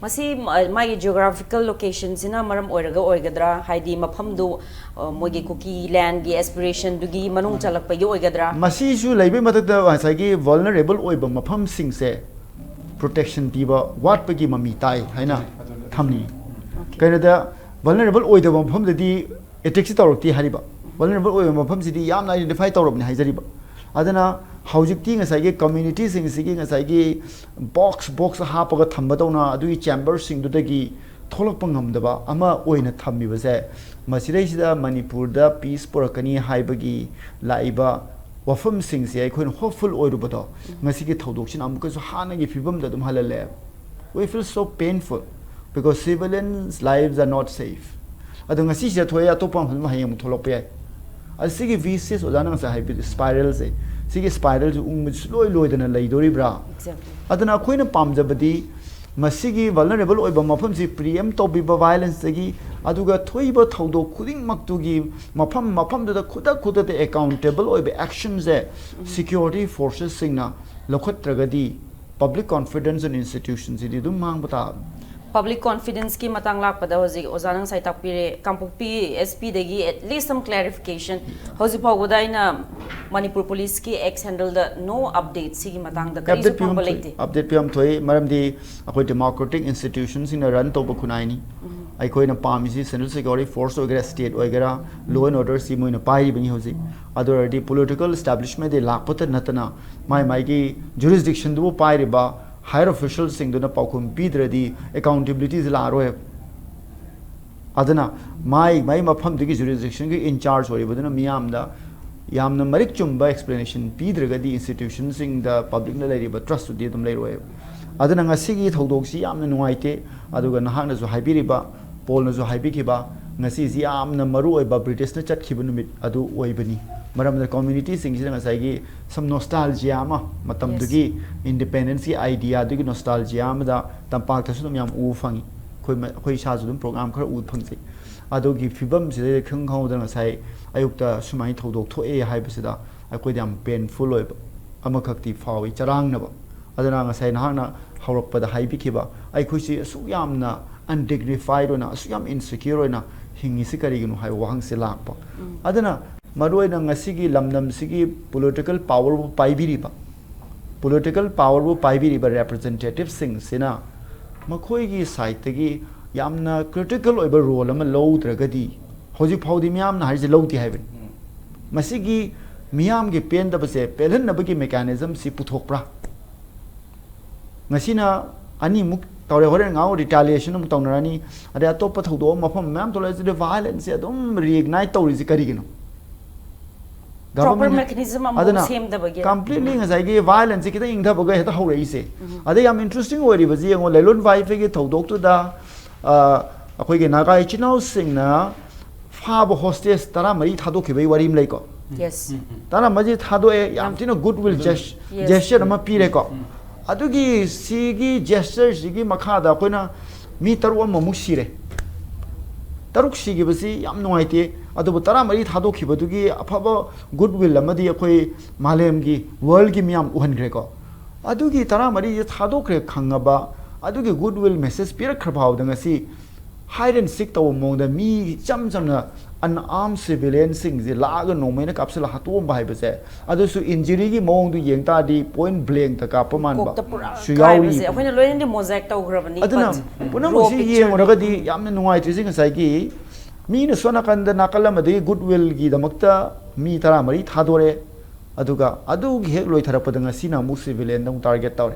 ꯃꯁꯤ ꯃ- ꯃꯥꯒꯤ geographical locationꯁꯤꯅ ꯃꯔꯝ ꯑꯣꯏꯔꯒ ꯑꯣꯏꯒꯗ꯭ꯔꯥ? ꯍꯥꯏꯗꯤ ꯃꯐꯝꯗꯨ ꯑ, ꯃꯣꯏꯒꯤ ꯀꯨꯀꯤ ꯂꯦꯟꯒꯤ aspirationꯗꯨꯒꯤ ꯃꯅꯨꯡ ꯆꯜꯂꯛꯄꯒꯤ ꯑꯣꯏꯒꯗ꯭ꯔꯥ? ꯃꯁꯤꯁꯨ ꯂꯩꯕꯩ ꯃꯊꯛꯇ ꯉꯁꯥꯏꯒꯤ vulnerable ꯑꯣꯏꯕ ꯃꯐꯝꯁꯤꯡꯁꯦ protection ꯄꯤꯕ ꯋꯥꯠꯄꯒꯤ ꯃꯃꯤ ꯇꯥꯏ ꯍꯥꯏꯅ ꯑꯗꯨꯅ ꯊꯝꯅꯤꯡꯉꯤ꯫ Okay. ꯀꯩꯅꯣꯗ vulnerable ꯑꯣꯏꯗꯕ ꯃꯐꯝꯗꯗꯤ attackꯁꯤ ꯇꯧꯔꯛꯇꯦ ꯍꯥꯏꯔꯤꯕ꯫ Vulnerable ꯑꯣꯏꯕ ꯃꯐꯝꯁꯤꯗꯤ ꯌꯥꯝꯅ identify ꯇꯧꯔꯕꯅꯤ ꯍꯥꯏꯖꯔꯤꯕ꯫ ꯑꯗꯨꯅ ꯍꯧꯖꯤꯛꯇꯤ ꯉꯁꯥꯏꯒꯤ communityꯁꯤꯡꯁꯤꯒꯤ ꯉꯁꯥꯏꯒꯤ box box ꯍꯥꯞꯄꯒ ꯊꯝꯕꯗꯧꯅ ꯑꯗꯨꯒꯤ chamberꯁꯤꯡꯗꯨꯗꯒꯤ ꯊꯣꯛꯂꯛꯄ ꯉꯝꯗꯕ ꯑꯃ ꯑꯣꯏꯅ ꯊꯝꯃꯤꯕꯁꯦ, ꯃꯁꯤꯗꯩꯁꯤꯗ ꯃꯅꯤꯄꯨꯔꯗ peace ꯄꯨꯔꯛꯀꯅꯤ ꯍꯥꯏꯕꯒꯤ ꯂꯥꯛꯏꯕ ꯋꯥꯐꯝꯁꯤꯡꯁꯦ ꯑꯩꯈꯣꯏꯅ hopeful ꯑꯣꯏꯔꯨꯕꯗꯣ ꯉꯁꯤꯒꯤ ꯊꯧꯗꯣꯛꯁꯤꯅ ꯑꯃꯨꯛꯀꯁꯨ ꯍꯥꯟꯅꯒꯤ ꯐꯤꯕꯝꯗ ꯑꯗꯨꯝ ꯍꯜꯍꯜꯂꯦ꯫ We feel so painful because civilians lives are not safe. ꯑꯗꯣ ꯉꯁꯤꯁꯤꯗ ꯊꯣꯛꯑꯦ, ꯑꯇꯣꯞꯄ ꯃꯐꯝꯗ ꯍꯌꯦꯡ ꯑꯃꯨꯛ ꯊꯣꯛꯂꯛꯄ ꯌꯥꯏ꯫ ꯑꯁꯤꯒꯤ vicious ꯑꯣꯖꯥꯅ ꯉꯁꯥꯏ ꯍꯥꯏꯕꯤꯗ spiralꯁꯦ, ꯁꯤꯒꯤ spiralꯁꯦ ꯎꯪꯕ ꯁꯨꯡꯂꯣꯏ ꯂꯣꯏꯗꯅ ꯂꯩꯗꯣꯔꯤꯕ꯭ꯔꯥ? Exactly. ꯑꯗꯨꯅ ꯑꯩꯈꯣꯏꯅ ꯄꯥꯝꯖꯕꯗꯤ ꯃꯁꯤꯒꯤ vulnerable ꯑꯣꯏꯕ ꯃꯐꯝꯁꯤ preempt ꯇꯧꯕꯤꯕ violenceꯇꯒꯤ, ꯑꯗꯨꯒ ꯊꯣꯛꯏꯕ ꯊꯧꯗꯣꯛ ꯈꯨꯗꯤꯡꯃꯛꯇꯨꯒꯤ ꯃꯐꯝ ꯃꯐꯝꯗꯨꯗ ꯈꯨꯗꯛ ꯈꯨꯗꯛꯇ accountable ꯑꯣꯏꯕ actionꯁꯦ security forcesꯁꯤꯡꯅ ꯂꯧꯈꯠꯇ꯭ꯔꯒꯗꯤ public confidence in institutionꯁꯤꯗꯤ ꯑꯗꯨꯝ ꯃꯥꯡꯕ ꯇꯥꯕꯅꯤ꯫ Public confidence ꯀꯤ ꯃꯇꯥꯡ ꯂꯥꯛꯄꯗ, ꯍꯧꯖꯤꯛ ꯑꯣꯖꯥꯅ ꯉꯁꯥꯏ ꯇꯥꯛꯄꯤꯔꯦ, ꯀꯥꯡꯄꯣꯛꯄꯤ S P ꯗꯒꯤ at least some clarification, ꯍꯧꯖꯤꯛ ꯐꯥꯎꯕꯗ ꯑꯩꯅ ꯃꯅꯤꯄꯨꯔ ꯄꯨꯂꯤꯁꯀꯤ X handle ꯗ no update ꯁꯤꯒꯤ ꯃꯇꯥꯡꯗ ꯀꯔꯤꯁꯨ ꯑꯞꯗꯦꯠ ꯄꯤꯐꯝ ꯐꯪꯕ ꯊꯣꯛꯏ, ꯂꯩꯇꯦ꯫ ꯑꯞꯗꯦꯠ ꯄꯤꯐꯝ ꯊꯣꯛꯏ, ꯃꯔꯝꯗꯤ ꯑꯩꯈꯣꯏ democratic institution ꯁꯤꯡꯅ run ꯇꯧꯕ ꯈꯨꯟꯅꯥꯏꯅꯤ꯫ ꯑꯩꯈꯣꯏꯅ ꯄꯥꯝꯃꯤꯁꯤ central security force ꯑꯣꯏꯒꯦꯔꯥ, state ꯑꯣꯏꯒꯦꯔꯥ, law and order ꯁꯤ ꯃꯣꯏꯅ ꯄꯥꯏꯔꯤꯕꯅꯤ ꯍꯧꯖꯤꯛ꯫ ꯑꯗꯨ ꯑꯣꯏꯔꯗꯤ political establishment ꯗꯒꯤ ꯂꯥꯛꯄꯇ ꯅꯠꯇꯅ ꯃꯥꯏ ꯃꯥꯏꯒꯤ jurisdiction ꯗꯨꯕꯨ ꯄꯥꯏꯔꯤꯕ higher official ꯁꯤꯡꯗꯨꯅ ꯄꯥꯎꯈꯨꯝ ꯄꯤꯗ꯭ꯔꯗꯤ accountability ꯁꯤ ꯂꯥꯛꯑꯔꯣꯏꯕ꯫ ꯑꯗꯨꯅ ꯃꯥꯏ ꯃꯥꯏ ꯃꯐꯝꯗꯨꯒꯤ jurisdiction ꯒꯤ in charge ꯑꯣꯏꯔꯤꯕꯗꯨꯅ ꯃꯤꯌꯥꯝꯗ ꯌꯥꯝꯅ ꯃꯔꯤꯛ ꯆꯨꯝꯕ explanation ꯄꯤꯗ꯭ꯔꯒꯗꯤ institution ꯁꯤꯡꯗ public ꯅ ꯂꯩꯔꯤꯕ trust ꯇꯨꯗꯤ ꯑꯗꯨꯝ ꯂꯩꯔꯣꯏꯕ꯫ ꯑꯗꯨꯅ ꯉꯁꯤꯒꯤ ꯊꯧꯗꯣꯛꯁꯤ ꯌꯥꯝꯅ ꯅꯨꯡꯉꯥꯏꯇꯦ꯫ ꯑꯗꯨꯒ ꯅꯍꯥꯛꯅꯁꯨ ꯍꯥꯏꯕꯤꯔꯤꯕ, ꯄꯣꯜꯅꯁꯨ ꯍꯥꯏꯕꯤꯈꯤꯕ, ꯉꯁꯤꯁꯤ ꯌꯥꯝꯅ ꯃꯔꯨ ꯑꯣꯏꯕ ꯕ꯭ꯔꯤꯇꯤꯁꯅ ꯆꯠꯈꯤꯕ ꯅꯨꯃꯤꯠ ꯑꯗꯨ ꯑꯣꯏꯕꯅꯤ꯫ ꯃꯔꯝꯗꯤ community ꯁꯤꯡꯁꯤꯗ ꯉꯁꯥꯏꯒꯤ some nostalgia ꯑꯃ, ꯃꯇꯝꯗꯨꯒꯤ independence ꯀꯤ idea ꯗꯨꯒꯤ nostalgia ꯑꯃꯗ ꯇꯝꯄꯥꯛꯇꯁꯨ ꯑꯗꯨꯝ ꯌꯥꯝ ꯎꯕ ꯐꯪꯉꯤ꯫ ꯑꯩꯈꯣꯏ ꯃ-, ꯑꯩꯈꯣꯏ ꯏꯁꯥꯁꯨ ꯑꯗꯨꯝ program ꯈꯔ ꯎꯕ ꯐꯪꯖꯩ꯫ ꯑꯗꯨꯒꯤ ꯐꯤꯕꯝꯁꯤꯗ ꯈꯪ ꯈꯪꯍꯧꯗꯅ ꯉꯁꯥꯏ ꯑꯌꯨꯛꯇ ꯁꯨꯃꯥꯏꯅ ꯊꯧꯗꯣꯛ ꯊꯣꯛꯑꯦ ꯍꯥꯏꯕꯁꯤꯗ ꯑꯩꯈꯣꯏꯗ ꯌꯥꯝ painful ꯑꯣꯏꯕ ꯑꯃꯈꯛꯇꯤ ꯐꯥꯎꯏ, ꯆꯔꯥꯡꯅꯕ꯫ ꯑꯗꯨꯅ ꯉꯁꯥꯏ ꯅꯍꯥꯛꯅ ꯍꯧꯔꯛꯄꯗ ꯍꯥꯏꯕꯤꯈꯤꯕ, ꯑꯩꯈꯣꯏꯁꯤ ꯑꯁꯨꯛ ꯌꯥꯝꯅ undignified ꯑꯣꯏꯅ, ꯑꯁꯨꯛ ꯌꯥꯝ insecure ꯑꯣꯏꯅ ꯍꯤꯡꯉꯤꯁꯤ ꯀꯔꯤꯒꯤꯅꯣ ꯍꯥꯏꯕ ꯋꯥꯍꯪꯁꯤ ꯂꯥꯛꯄ꯫ ꯑꯗꯨꯅ ꯃꯔꯨꯑꯣꯏꯅ ꯉꯁꯤꯒꯤ ꯂꯝꯗꯝꯁꯤꯒꯤ political power ꯕꯨ ꯄꯥꯏꯕꯤꯔꯤꯕ, political power ꯕꯨ ꯄꯥꯏꯕꯤꯔꯤꯕ representative ꯁꯤꯡꯁꯤꯅ ꯃꯈꯣꯏꯒꯤ side ꯇꯒꯤ ꯌꯥꯝꯅ critical ꯑꯣꯏꯕ role ꯑꯃ ꯂꯧꯗ꯭ꯔꯒꯗꯤ, ꯍꯧꯖꯤꯛ ꯐꯥꯎꯗꯤ ꯃꯤꯌꯥꯝꯅ ꯍꯥꯏꯔꯤꯁꯦ ꯂꯧꯗꯦ ꯍꯥꯏꯕꯅꯤ꯫ ꯃꯁꯤꯒꯤ ꯃꯤꯌꯥꯝꯒꯤ ꯄꯦꯟꯗꯕꯁꯦ ꯄꯦꯜꯍꯟꯅꯕꯒꯤ mechanism ꯁꯤ ꯄꯨꯊꯣꯛꯄ꯭ꯔꯥ? ꯉꯁꯤꯅ ꯑꯅꯤꯃꯨꯛ ꯇꯧꯔꯦ, ꯍꯣꯔꯦꯟ ꯉꯥꯎ retaliation ꯑꯃꯨꯛ ꯇꯧꯅꯔꯅꯤ, ꯑꯗꯩ ꯑꯇꯣꯞꯄ ꯊꯧꯗꯣꯛ ꯑꯃ ꯃꯐꯝ ꯃꯌꯥꯝ ꯊꯣꯛꯂꯛꯑꯦ꯫ ꯑꯗꯨꯗꯤ violence ꯁꯦ ꯑꯗꯨꯝ reignite ꯇꯧꯔꯤꯁꯤ ꯀꯔꯤꯒꯤꯅꯣ? Proper Government mechanism ꯑꯃ ꯑꯗꯨꯅ ꯁꯦꯝꯗꯕꯒꯤꯔ? Completely ꯉꯁꯥꯏꯒꯤ violence ꯁꯦ ꯈꯤꯇꯪ ꯏꯪꯊꯕꯒ ꯍꯦꯛꯇ ꯍꯧꯔꯛꯏꯁꯦ꯫ ꯑꯗꯩ ꯌꯥꯝ interesting ꯑꯣꯏꯔꯤꯕꯁꯤ ꯌꯦꯡꯉꯣ, ꯂꯩꯂꯣꯟ ꯋꯥꯏꯐꯩꯒꯤ ꯊꯧꯗꯣꯛꯇꯨꯗ, ꯑ, ꯑꯩꯈꯣꯏꯒꯤ ꯅꯥꯒꯥ ꯏꯆꯤꯟ ꯏꯅꯥꯎꯁꯤꯡꯅ ꯐꯥꯕ hostage ꯇꯔꯥꯃꯔꯤ ꯊꯥꯗꯣꯛꯈꯤꯕꯒꯤ ꯋꯥꯔꯤ ꯑꯃ ꯂꯩꯀꯣ꯫ Yes. ꯇꯔꯥꯃꯔꯤ ꯊꯥꯗꯣꯛꯑꯦ, ꯌꯥꯝ ꯊꯤꯅ good will ges-, yes, gesture ꯑꯃ ꯄꯤꯔꯦꯀꯣ꯫ ꯑꯗꯨꯒꯤ ꯁꯤꯒꯤ gesture ꯁꯤꯒꯤ ꯃꯈꯥꯗ ꯑꯩꯈꯣꯏꯅ ꯃꯤ ꯇꯔꯨꯛ ꯑꯃꯃꯨꯛ ꯁꯤꯔꯦ꯫ ꯇꯔꯨꯛ ꯁꯤꯈꯤꯕꯁꯤ ꯌꯥꯝ ꯅꯨꯡꯉꯥꯏꯇꯦ, ꯑꯗꯨꯕꯨ ꯇꯔꯥꯃꯔꯤ ꯊꯥꯗꯣꯛꯈꯤꯕꯗꯨꯒꯤ ꯑꯐꯕ good will ꯑꯃꯗꯤ ꯑꯩꯈꯣꯏ ꯃꯥꯂꯦꯝꯒꯤ, world ꯀꯤ ꯃꯤꯌꯥꯝ ꯎꯍꯟꯈ꯭ꯔꯦꯀꯣ꯫ ꯑꯗꯨꯒꯤ ꯇꯔꯥꯃꯔꯤꯁꯦ ꯊꯥꯗꯣꯛꯈ꯭ꯔꯦ ꯈꯪꯉꯕ ꯑꯗꯨꯒꯤ ꯒꯨꯗ ꯋꯤꯜ ꯃꯦꯁꯦꯖ ꯄꯤꯔꯛꯈ꯭ꯔ ꯐꯥꯎꯕꯗ ꯉꯁꯤ ꯍꯥꯏꯠ ꯑꯦꯟ ꯁꯤꯛ ꯇꯧꯕ ꯃꯑꯣꯡꯗ ꯃꯤ ꯏꯆꯝ ꯆꯝꯅ ꯑꯟꯑꯥꯔꯝ ꯁꯤꯚꯤꯂꯤꯌꯟꯁꯤꯡꯁꯦ ꯂꯥꯛꯑꯒ ꯅꯣꯡꯃꯩꯅ ꯀꯥꯞꯁꯤꯜꯂ ꯍꯥꯠꯇꯣꯛꯑꯝꯕ ꯍꯥꯏꯕꯁꯦ, ꯑꯗꯨꯁꯨ ꯏꯟꯖꯨꯔꯤꯒꯤ ꯃꯑꯣꯡꯗꯨ ꯌꯦꯡ ꯇꯥꯔꯗꯤ ꯄꯣꯏꯟ ꯕ꯭ꯂꯦꯡꯇ ꯀꯥꯞꯄ ꯃꯥꯟꯕ ꯀꯣꯛꯇ ꯄꯨꯔꯥ ꯁꯨ ꯀꯥꯏꯕꯁꯦ ꯌꯥꯎꯔꯤ꯫ ꯑꯩꯈꯣꯏꯅ ꯂꯣꯏꯅꯗꯤ ꯃꯣꯖꯥꯏꯛ ꯇꯧꯈ꯭ꯔꯕꯅꯤ꯫ ꯑꯗꯨꯅ But raw ꯄꯨꯝꯅꯃꯛꯁꯤ picture ꯌꯦꯡꯉꯨꯔꯒꯗꯤ ꯌꯥꯝꯅ ꯅꯨꯡꯉꯥꯏꯇ꯭ꯔꯤꯁꯦ ꯉꯁꯥꯏꯒꯤ ꯃꯤꯅ ꯁꯣꯝ ꯅꯥꯀꯟꯗ ꯅꯥꯀꯜ ꯑꯃꯗꯒꯤ ꯒꯨꯗ ꯋꯤꯜꯒꯤꯗꯃꯛꯇ ꯃꯤ ꯇꯔꯥꯃꯔꯤ ꯊꯥꯗꯣꯔꯦ, ꯑꯗꯨꯒ ꯑꯗꯨꯒꯤ ꯍꯦꯛ ꯂꯣꯏꯊꯔꯛꯄꯗ ꯉꯁꯤꯅ ꯑꯃꯨꯛ ꯁꯤꯚꯤꯂꯤꯌꯟꯗ ꯑꯃꯨꯛ ꯇꯥꯔꯒꯦꯠ ꯇꯧꯔꯦ꯫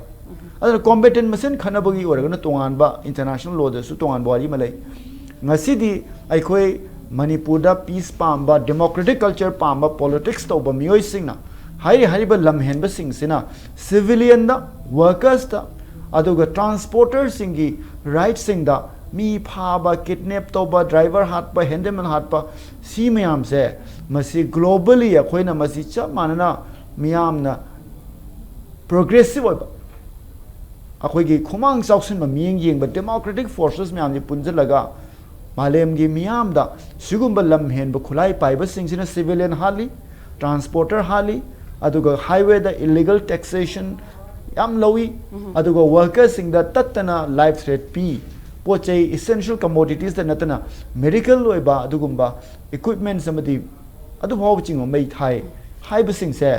ꯑꯗꯨꯅ ꯀꯣꯝꯕꯦꯇꯦꯟ ꯃꯁꯦꯟ ꯈꯠꯅꯕꯒꯤ ꯑꯣꯏꯔꯒꯅ ꯇꯣꯉꯥꯟꯕ ꯏꯟꯇꯔꯅꯦꯁꯅꯦꯜ ꯂꯣꯗꯁꯨ ꯇꯣꯉꯥꯟꯕ ꯋꯥꯔꯤ ꯑꯃ ꯂꯩ꯫ ꯉꯁꯤꯗꯤ ꯑꯩꯈꯣꯏ ꯃꯅꯤꯄꯨꯔꯗ ꯄꯤꯁ ꯄꯥꯝꯕ, ꯗꯦꯃꯣꯀ꯭ꯔꯦꯇꯤꯛ ꯀꯜꯆꯔ ꯄꯥꯝꯕ, ꯄꯣꯂꯤꯇꯤꯛꯁ ꯇꯧꯕ ꯃꯤꯑꯣꯏꯁꯤꯡꯅ ꯍꯥꯏꯔꯤ ꯍꯥꯏꯔꯤꯕ ꯂꯝꯍꯦꯟꯕꯁꯤꯡꯁꯤꯅ ꯁꯤꯚꯤꯂꯤꯌꯟꯗ, ꯋꯥꯔꯀꯔꯁꯇ, ꯑꯗꯨꯒ ꯇ꯭ꯔꯥꯟꯁꯄꯣꯔꯇꯔꯁꯤꯡꯒꯤ ꯔꯥꯏꯠꯁꯤꯡꯗ ꯃꯤ ꯐꯥꯕ, ꯀꯤꯗꯅꯦꯞ ꯇꯧꯕ, ꯗ꯭ꯔꯥꯏꯚꯔ ꯍꯥꯠꯄ, ꯍꯦꯟꯗꯜꯃꯦꯟ ꯍꯥꯠꯄ, ꯁꯤ ꯃꯌꯥꯝꯁꯦ ꯃꯁꯤ ꯒ꯭ꯂꯣꯕꯂꯤ ꯑꯩꯈꯣꯏꯅ ꯃꯁꯤ ꯆꯞ ꯃꯥꯟꯅꯅ ꯃꯤꯌꯥꯝꯅ ꯄ꯭ꯔꯣꯒ꯭ꯔꯦꯁꯤꯞ ꯑꯣꯏꯕ, ꯑꯩꯈꯣꯏꯒꯤ ꯈꯨꯃꯥꯡ ꯆꯥꯎꯁꯤꯟꯕ ꯃꯤꯠꯌꯦꯡ ꯌꯦꯡꯕ ꯗꯦꯃꯣꯀ꯭ꯔꯦꯇꯤꯛ ꯐꯣꯔꯁꯦꯁ ꯃꯌꯥꯝꯁꯤ ꯄꯨꯟꯁꯤꯜꯂꯒ ꯃꯥꯂꯦꯝꯒꯤ ꯃꯤꯌꯥꯝꯗ ꯁꯤꯒꯨꯝꯕ ꯂꯝ ꯍꯦꯟꯕ ꯈꯨꯠꯂꯥꯏ ꯄꯥꯏꯕꯁꯤꯡꯁꯤꯅ ꯁꯤꯚꯤꯂꯤꯌꯟ ꯍꯥꯠꯂꯤ, ꯇ꯭ꯔꯥꯟꯁꯄꯣꯔꯇꯔ ꯍꯥꯠꯂꯤ, ꯑꯗꯨꯒ ꯍꯥꯏꯋꯦꯗ ꯏꯂꯤꯒꯜ ꯇꯦꯛꯁꯦꯁꯟ ꯌꯥꯝ ꯂꯧꯏ, ꯑꯗꯨꯒ ꯋꯥꯔꯀꯔꯁꯤꯡꯗ ꯇꯠꯇꯅ ꯂꯥꯏꯐ ꯊ꯭ꯔꯦꯠ ꯄꯤ꯫ ꯄꯣꯠ ꯆꯩ ꯏꯁꯦꯟꯁꯤꯌꯦꯜ ꯀꯃꯣꯗꯤꯇꯤꯁꯇ ꯅꯠꯇꯅ ꯃꯦꯗꯤꯀꯦꯜ ꯑꯣꯏꯕ ꯑꯗꯨꯒꯨꯝꯕ ꯏꯀ꯭ꯋꯤꯞꯃꯦꯟꯁ ꯑꯃꯗꯤ ꯑꯗꯨꯐꯥꯎꯕ ꯆꯤꯡꯕ ꯃꯩ ꯊꯥꯏ ꯍꯥꯏꯕꯁꯤꯡꯁꯦ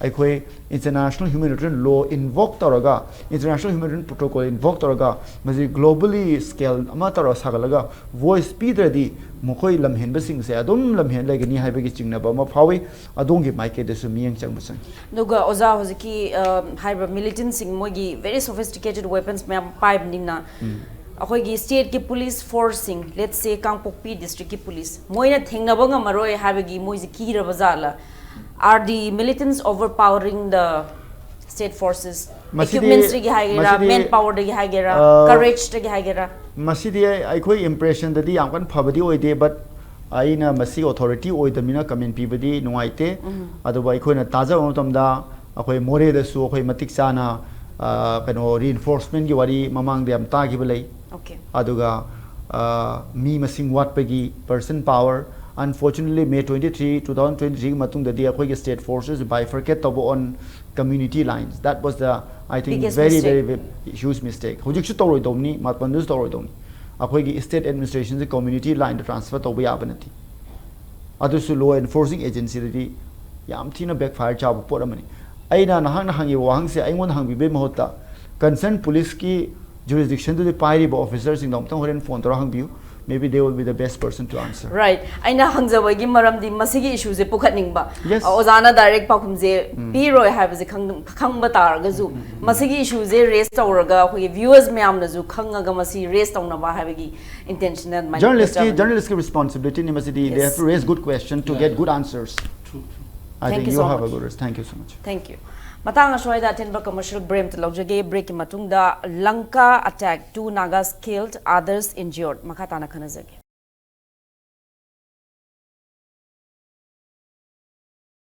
ꯑꯩꯈꯣꯏ ꯏꯟꯇꯔꯅꯦꯁꯅꯦꯜ ꯍ꯭ꯌꯨꯃꯦꯅꯤꯇꯦꯔꯤꯌꯟ ꯂꯣ ꯏꯟꯚꯣꯛ ꯇꯧꯔꯒ, ꯏꯟꯇꯔꯅꯦꯁꯅꯦꯜ ꯍ꯭ꯌꯨꯃꯦꯅꯤꯇꯦꯔꯤꯌꯟ ꯄ꯭ꯔꯣꯇꯣꯀꯣꯜ ꯏꯟꯚꯣꯛ ꯇꯧꯔꯒ ꯃꯁꯤ ꯒ꯭ꯂꯣꯕꯂꯤ ꯁ꯭ꯀꯦꯜ ꯑꯃ ꯇꯧꯔꯒ ꯁꯥꯒꯠꯂꯒ ꯚꯣꯏꯁ ꯄꯤꯗ꯭ꯔꯗꯤ ꯃꯈꯣꯏ ꯂꯝꯍꯦꯟꯕꯁꯤꯡꯁꯦ ꯑꯗꯨꯝ ꯂꯝꯍꯦꯟ ꯂꯩꯒꯅꯤ ꯍꯥꯏꯕꯒꯤ ꯆꯤꯡꯅꯕ ꯑꯃ ꯐꯥꯎꯏ꯫ ꯑꯗꯣꯝꯒꯤ ꯃꯥꯏꯀꯩꯗꯁꯨ ꯃꯤꯠꯌꯦꯡ ꯆꯪꯕ ꯆꯪꯉꯤ꯫ ꯑꯗꯨꯒ ꯑꯣꯖꯥ ꯍꯧꯖꯤꯛꯀꯤ ꯑ, ꯍꯥꯏꯔꯤꯕ ꯃꯤꯂꯤꯇꯦꯟꯁꯤꯡ ꯃꯣꯏꯒꯤ ꯚꯦꯔꯤ ꯁꯣꯐꯤꯁꯇꯤꯀꯦꯇꯦꯠ ꯋꯦꯄꯟꯁ ꯃꯌꯥꯝ ꯄꯥꯏꯕꯅꯤꯅ ꯑꯩꯈꯣꯏꯒꯤ ꯁ꯭ꯇꯦꯠꯀꯤ ꯄꯨꯂꯤꯁ ꯐꯣꯔꯁꯁꯤꯡ, ꯂꯦꯠꯁ ꯁꯦ ꯀꯥꯡꯄꯣꯛꯄꯤ ꯗꯤꯁꯇ꯭ꯔꯤꯛꯀꯤ ꯄꯨꯂꯤꯁ ꯃꯣꯏꯅ ꯊꯦꯡꯅꯕ ꯉꯝꯃꯔꯣꯏ ꯍꯥꯏꯕꯒꯤ ꯃꯣꯏꯁꯦ ꯀꯤꯔꯕ ꯖꯥꯠꯂ? Are the militants overpowering the state forces? ꯃꯁꯤꯗꯤ- Equipmentsꯇꯒꯤ ꯍꯥꯏꯒꯦꯔꯥ, ꯃꯁꯤꯗꯤ, ꯃꯦꯟ ꯄꯥꯋꯔꯗꯒꯤ ꯍꯥꯏꯒꯦꯔꯥ, ꯑ, ꯀꯔꯦꯖꯇꯒꯤ ꯍꯥꯏꯒꯦꯔꯥ? ꯃꯁꯤꯗꯤ ꯑꯩ- ꯑꯩꯈꯣꯏ ꯏꯝꯄ꯭ꯔꯦꯁꯟꯗꯗꯤ ꯌꯥꯝ ꯀꯟꯅ ꯐꯕꯗꯤ ꯑꯣꯏꯗꯦ, ꯕꯠ ꯑꯩꯅ ꯃꯁꯤ ꯑꯣꯊꯣꯔꯤꯇꯤ ꯑꯣꯏꯗꯕꯅꯤꯅ ꯀꯃꯦꯟ ꯄꯤꯕꯗꯤ ꯅꯨꯡꯉꯥꯏꯇꯦ꯫ ꯑꯗꯨꯕꯨ ꯑꯩꯈꯣꯏꯅ ꯇꯥꯖꯕ ꯃꯇꯝꯗ ꯑꯩꯈꯣꯏ ꯃꯣꯔꯦꯗꯁꯨ ꯑꯩꯈꯣꯏ ꯃꯇꯤꯛ ꯆꯥꯅ, ꯑ, ꯀꯩꯅꯣ, ꯔꯤꯏꯟꯐꯣꯔꯁꯃꯦꯟꯒꯤ ꯋꯥꯔꯤ ꯃꯃꯥꯡꯗ ꯌꯥꯝ ꯇꯥꯈꯤꯕ ꯂꯩ꯫ Okay. ꯑꯗꯨꯒ, ꯑ, ꯃꯤ ꯃꯁꯤꯡ ꯋꯥꯠꯄꯒꯤ, person power, Unfortunately, May twenty-three, two thousand twenty-three ꯒꯤ ꯃꯇꯨꯡꯗꯗꯤ ꯑꯩꯈꯣꯏꯒꯤ state forces bifurcate ꯇꯧꯕ on community lines. That was the, I think, Biggest very, mistake. very, very huge mistake. ꯍꯧꯖꯤꯛꯁꯨ ꯇꯧꯔꯣꯏꯗꯧꯅꯤ, ꯃꯥꯄꯟꯗꯨꯁꯨ ꯇꯧꯔꯣꯏꯗꯧꯅꯤ. ꯑꯩꯈꯣꯏꯒꯤ state administration ꯁꯦ community line ꯗ transfer ꯇꯧꯕ ꯌꯥꯕ ꯅꯠꯇꯦ. ꯑꯗꯨꯁꯨ law enforcing agency ꯗꯗꯤ ꯌꯥꯝ ꯊꯤꯅ backfire ꯆꯥꯕ ꯄꯣꯠ ꯑꯃꯅꯤ꯫ ꯑꯩꯅ ꯅꯍꯥꯛꯅ ꯍꯪꯉꯤꯕ ꯋꯥꯍꯪꯁꯦ ꯑꯩꯉꯣꯟꯗ ꯍꯪꯕꯤꯕꯒꯤ ꯃꯍꯨꯠꯇ concern police ꯀꯤ jurisdiction ꯗꯨꯗꯤ ꯄꯥꯏꯔꯤꯕ officer ꯁꯤꯡꯗꯣ ꯑꯃꯨꯛꯇꯪ ꯍꯣꯔꯦꯟ phone ꯇꯧꯔꯒ ꯍꯪꯕꯤꯌꯨ꯫ Maybe they will be the best person to answer. Right. ꯑꯩꯅ ꯍꯪꯖꯕꯒꯤ ꯃꯔꯝꯗꯤ ꯃꯁꯤꯒꯤ issue ꯁꯦ ꯄꯨꯈꯠꯅꯤꯡꯕ꯫ Yes. ꯑꯣꯖꯥꯅ direct ꯄꯥꯎꯈꯨꯝꯁꯦ ꯄꯤꯔꯣꯏ ꯍꯥꯏꯕꯁꯦ ꯈꯪ- ꯈꯪꯕ ꯇꯥꯔꯒꯁꯨ, ꯃꯁꯤꯒꯤ issue ꯁꯦ raise ꯇꯧꯔꯒ ꯑꯩꯈꯣꯏꯒꯤ viewers ꯃꯌꯥꯝꯅꯁꯨ ꯈꯪꯉꯒ ꯃꯁꯤ raise ꯇꯧꯅꯕ ꯍꯥꯏꯕꯒꯤ intention ꯅ ꯑꯗꯨꯃꯥꯏꯅ Journalist ꯀꯤ ꯄꯤꯖꯕꯅꯤ꯫ Journalist ꯀꯤ responsibility ꯅꯤ ꯃꯁꯤꯗꯤ. They Yes. have to raise good question to get good answers. I Thank think you you so have a much. good rest. Thank you so much. Thank you. ꯃꯇꯥꯡ ꯑꯁ꯭ꯋꯥꯏꯗ ꯑꯊꯦꯟꯕ commercial break ꯑꯃꯇ ꯂꯧꯖꯒꯦ꯫ Break ꯀꯤ ꯃꯇꯨꯡꯗ Lanka attack, two Nagas killed, others injured꯫ ꯃꯈꯥ ꯇꯥꯅ ꯈꯟꯅꯖꯒꯦ꯫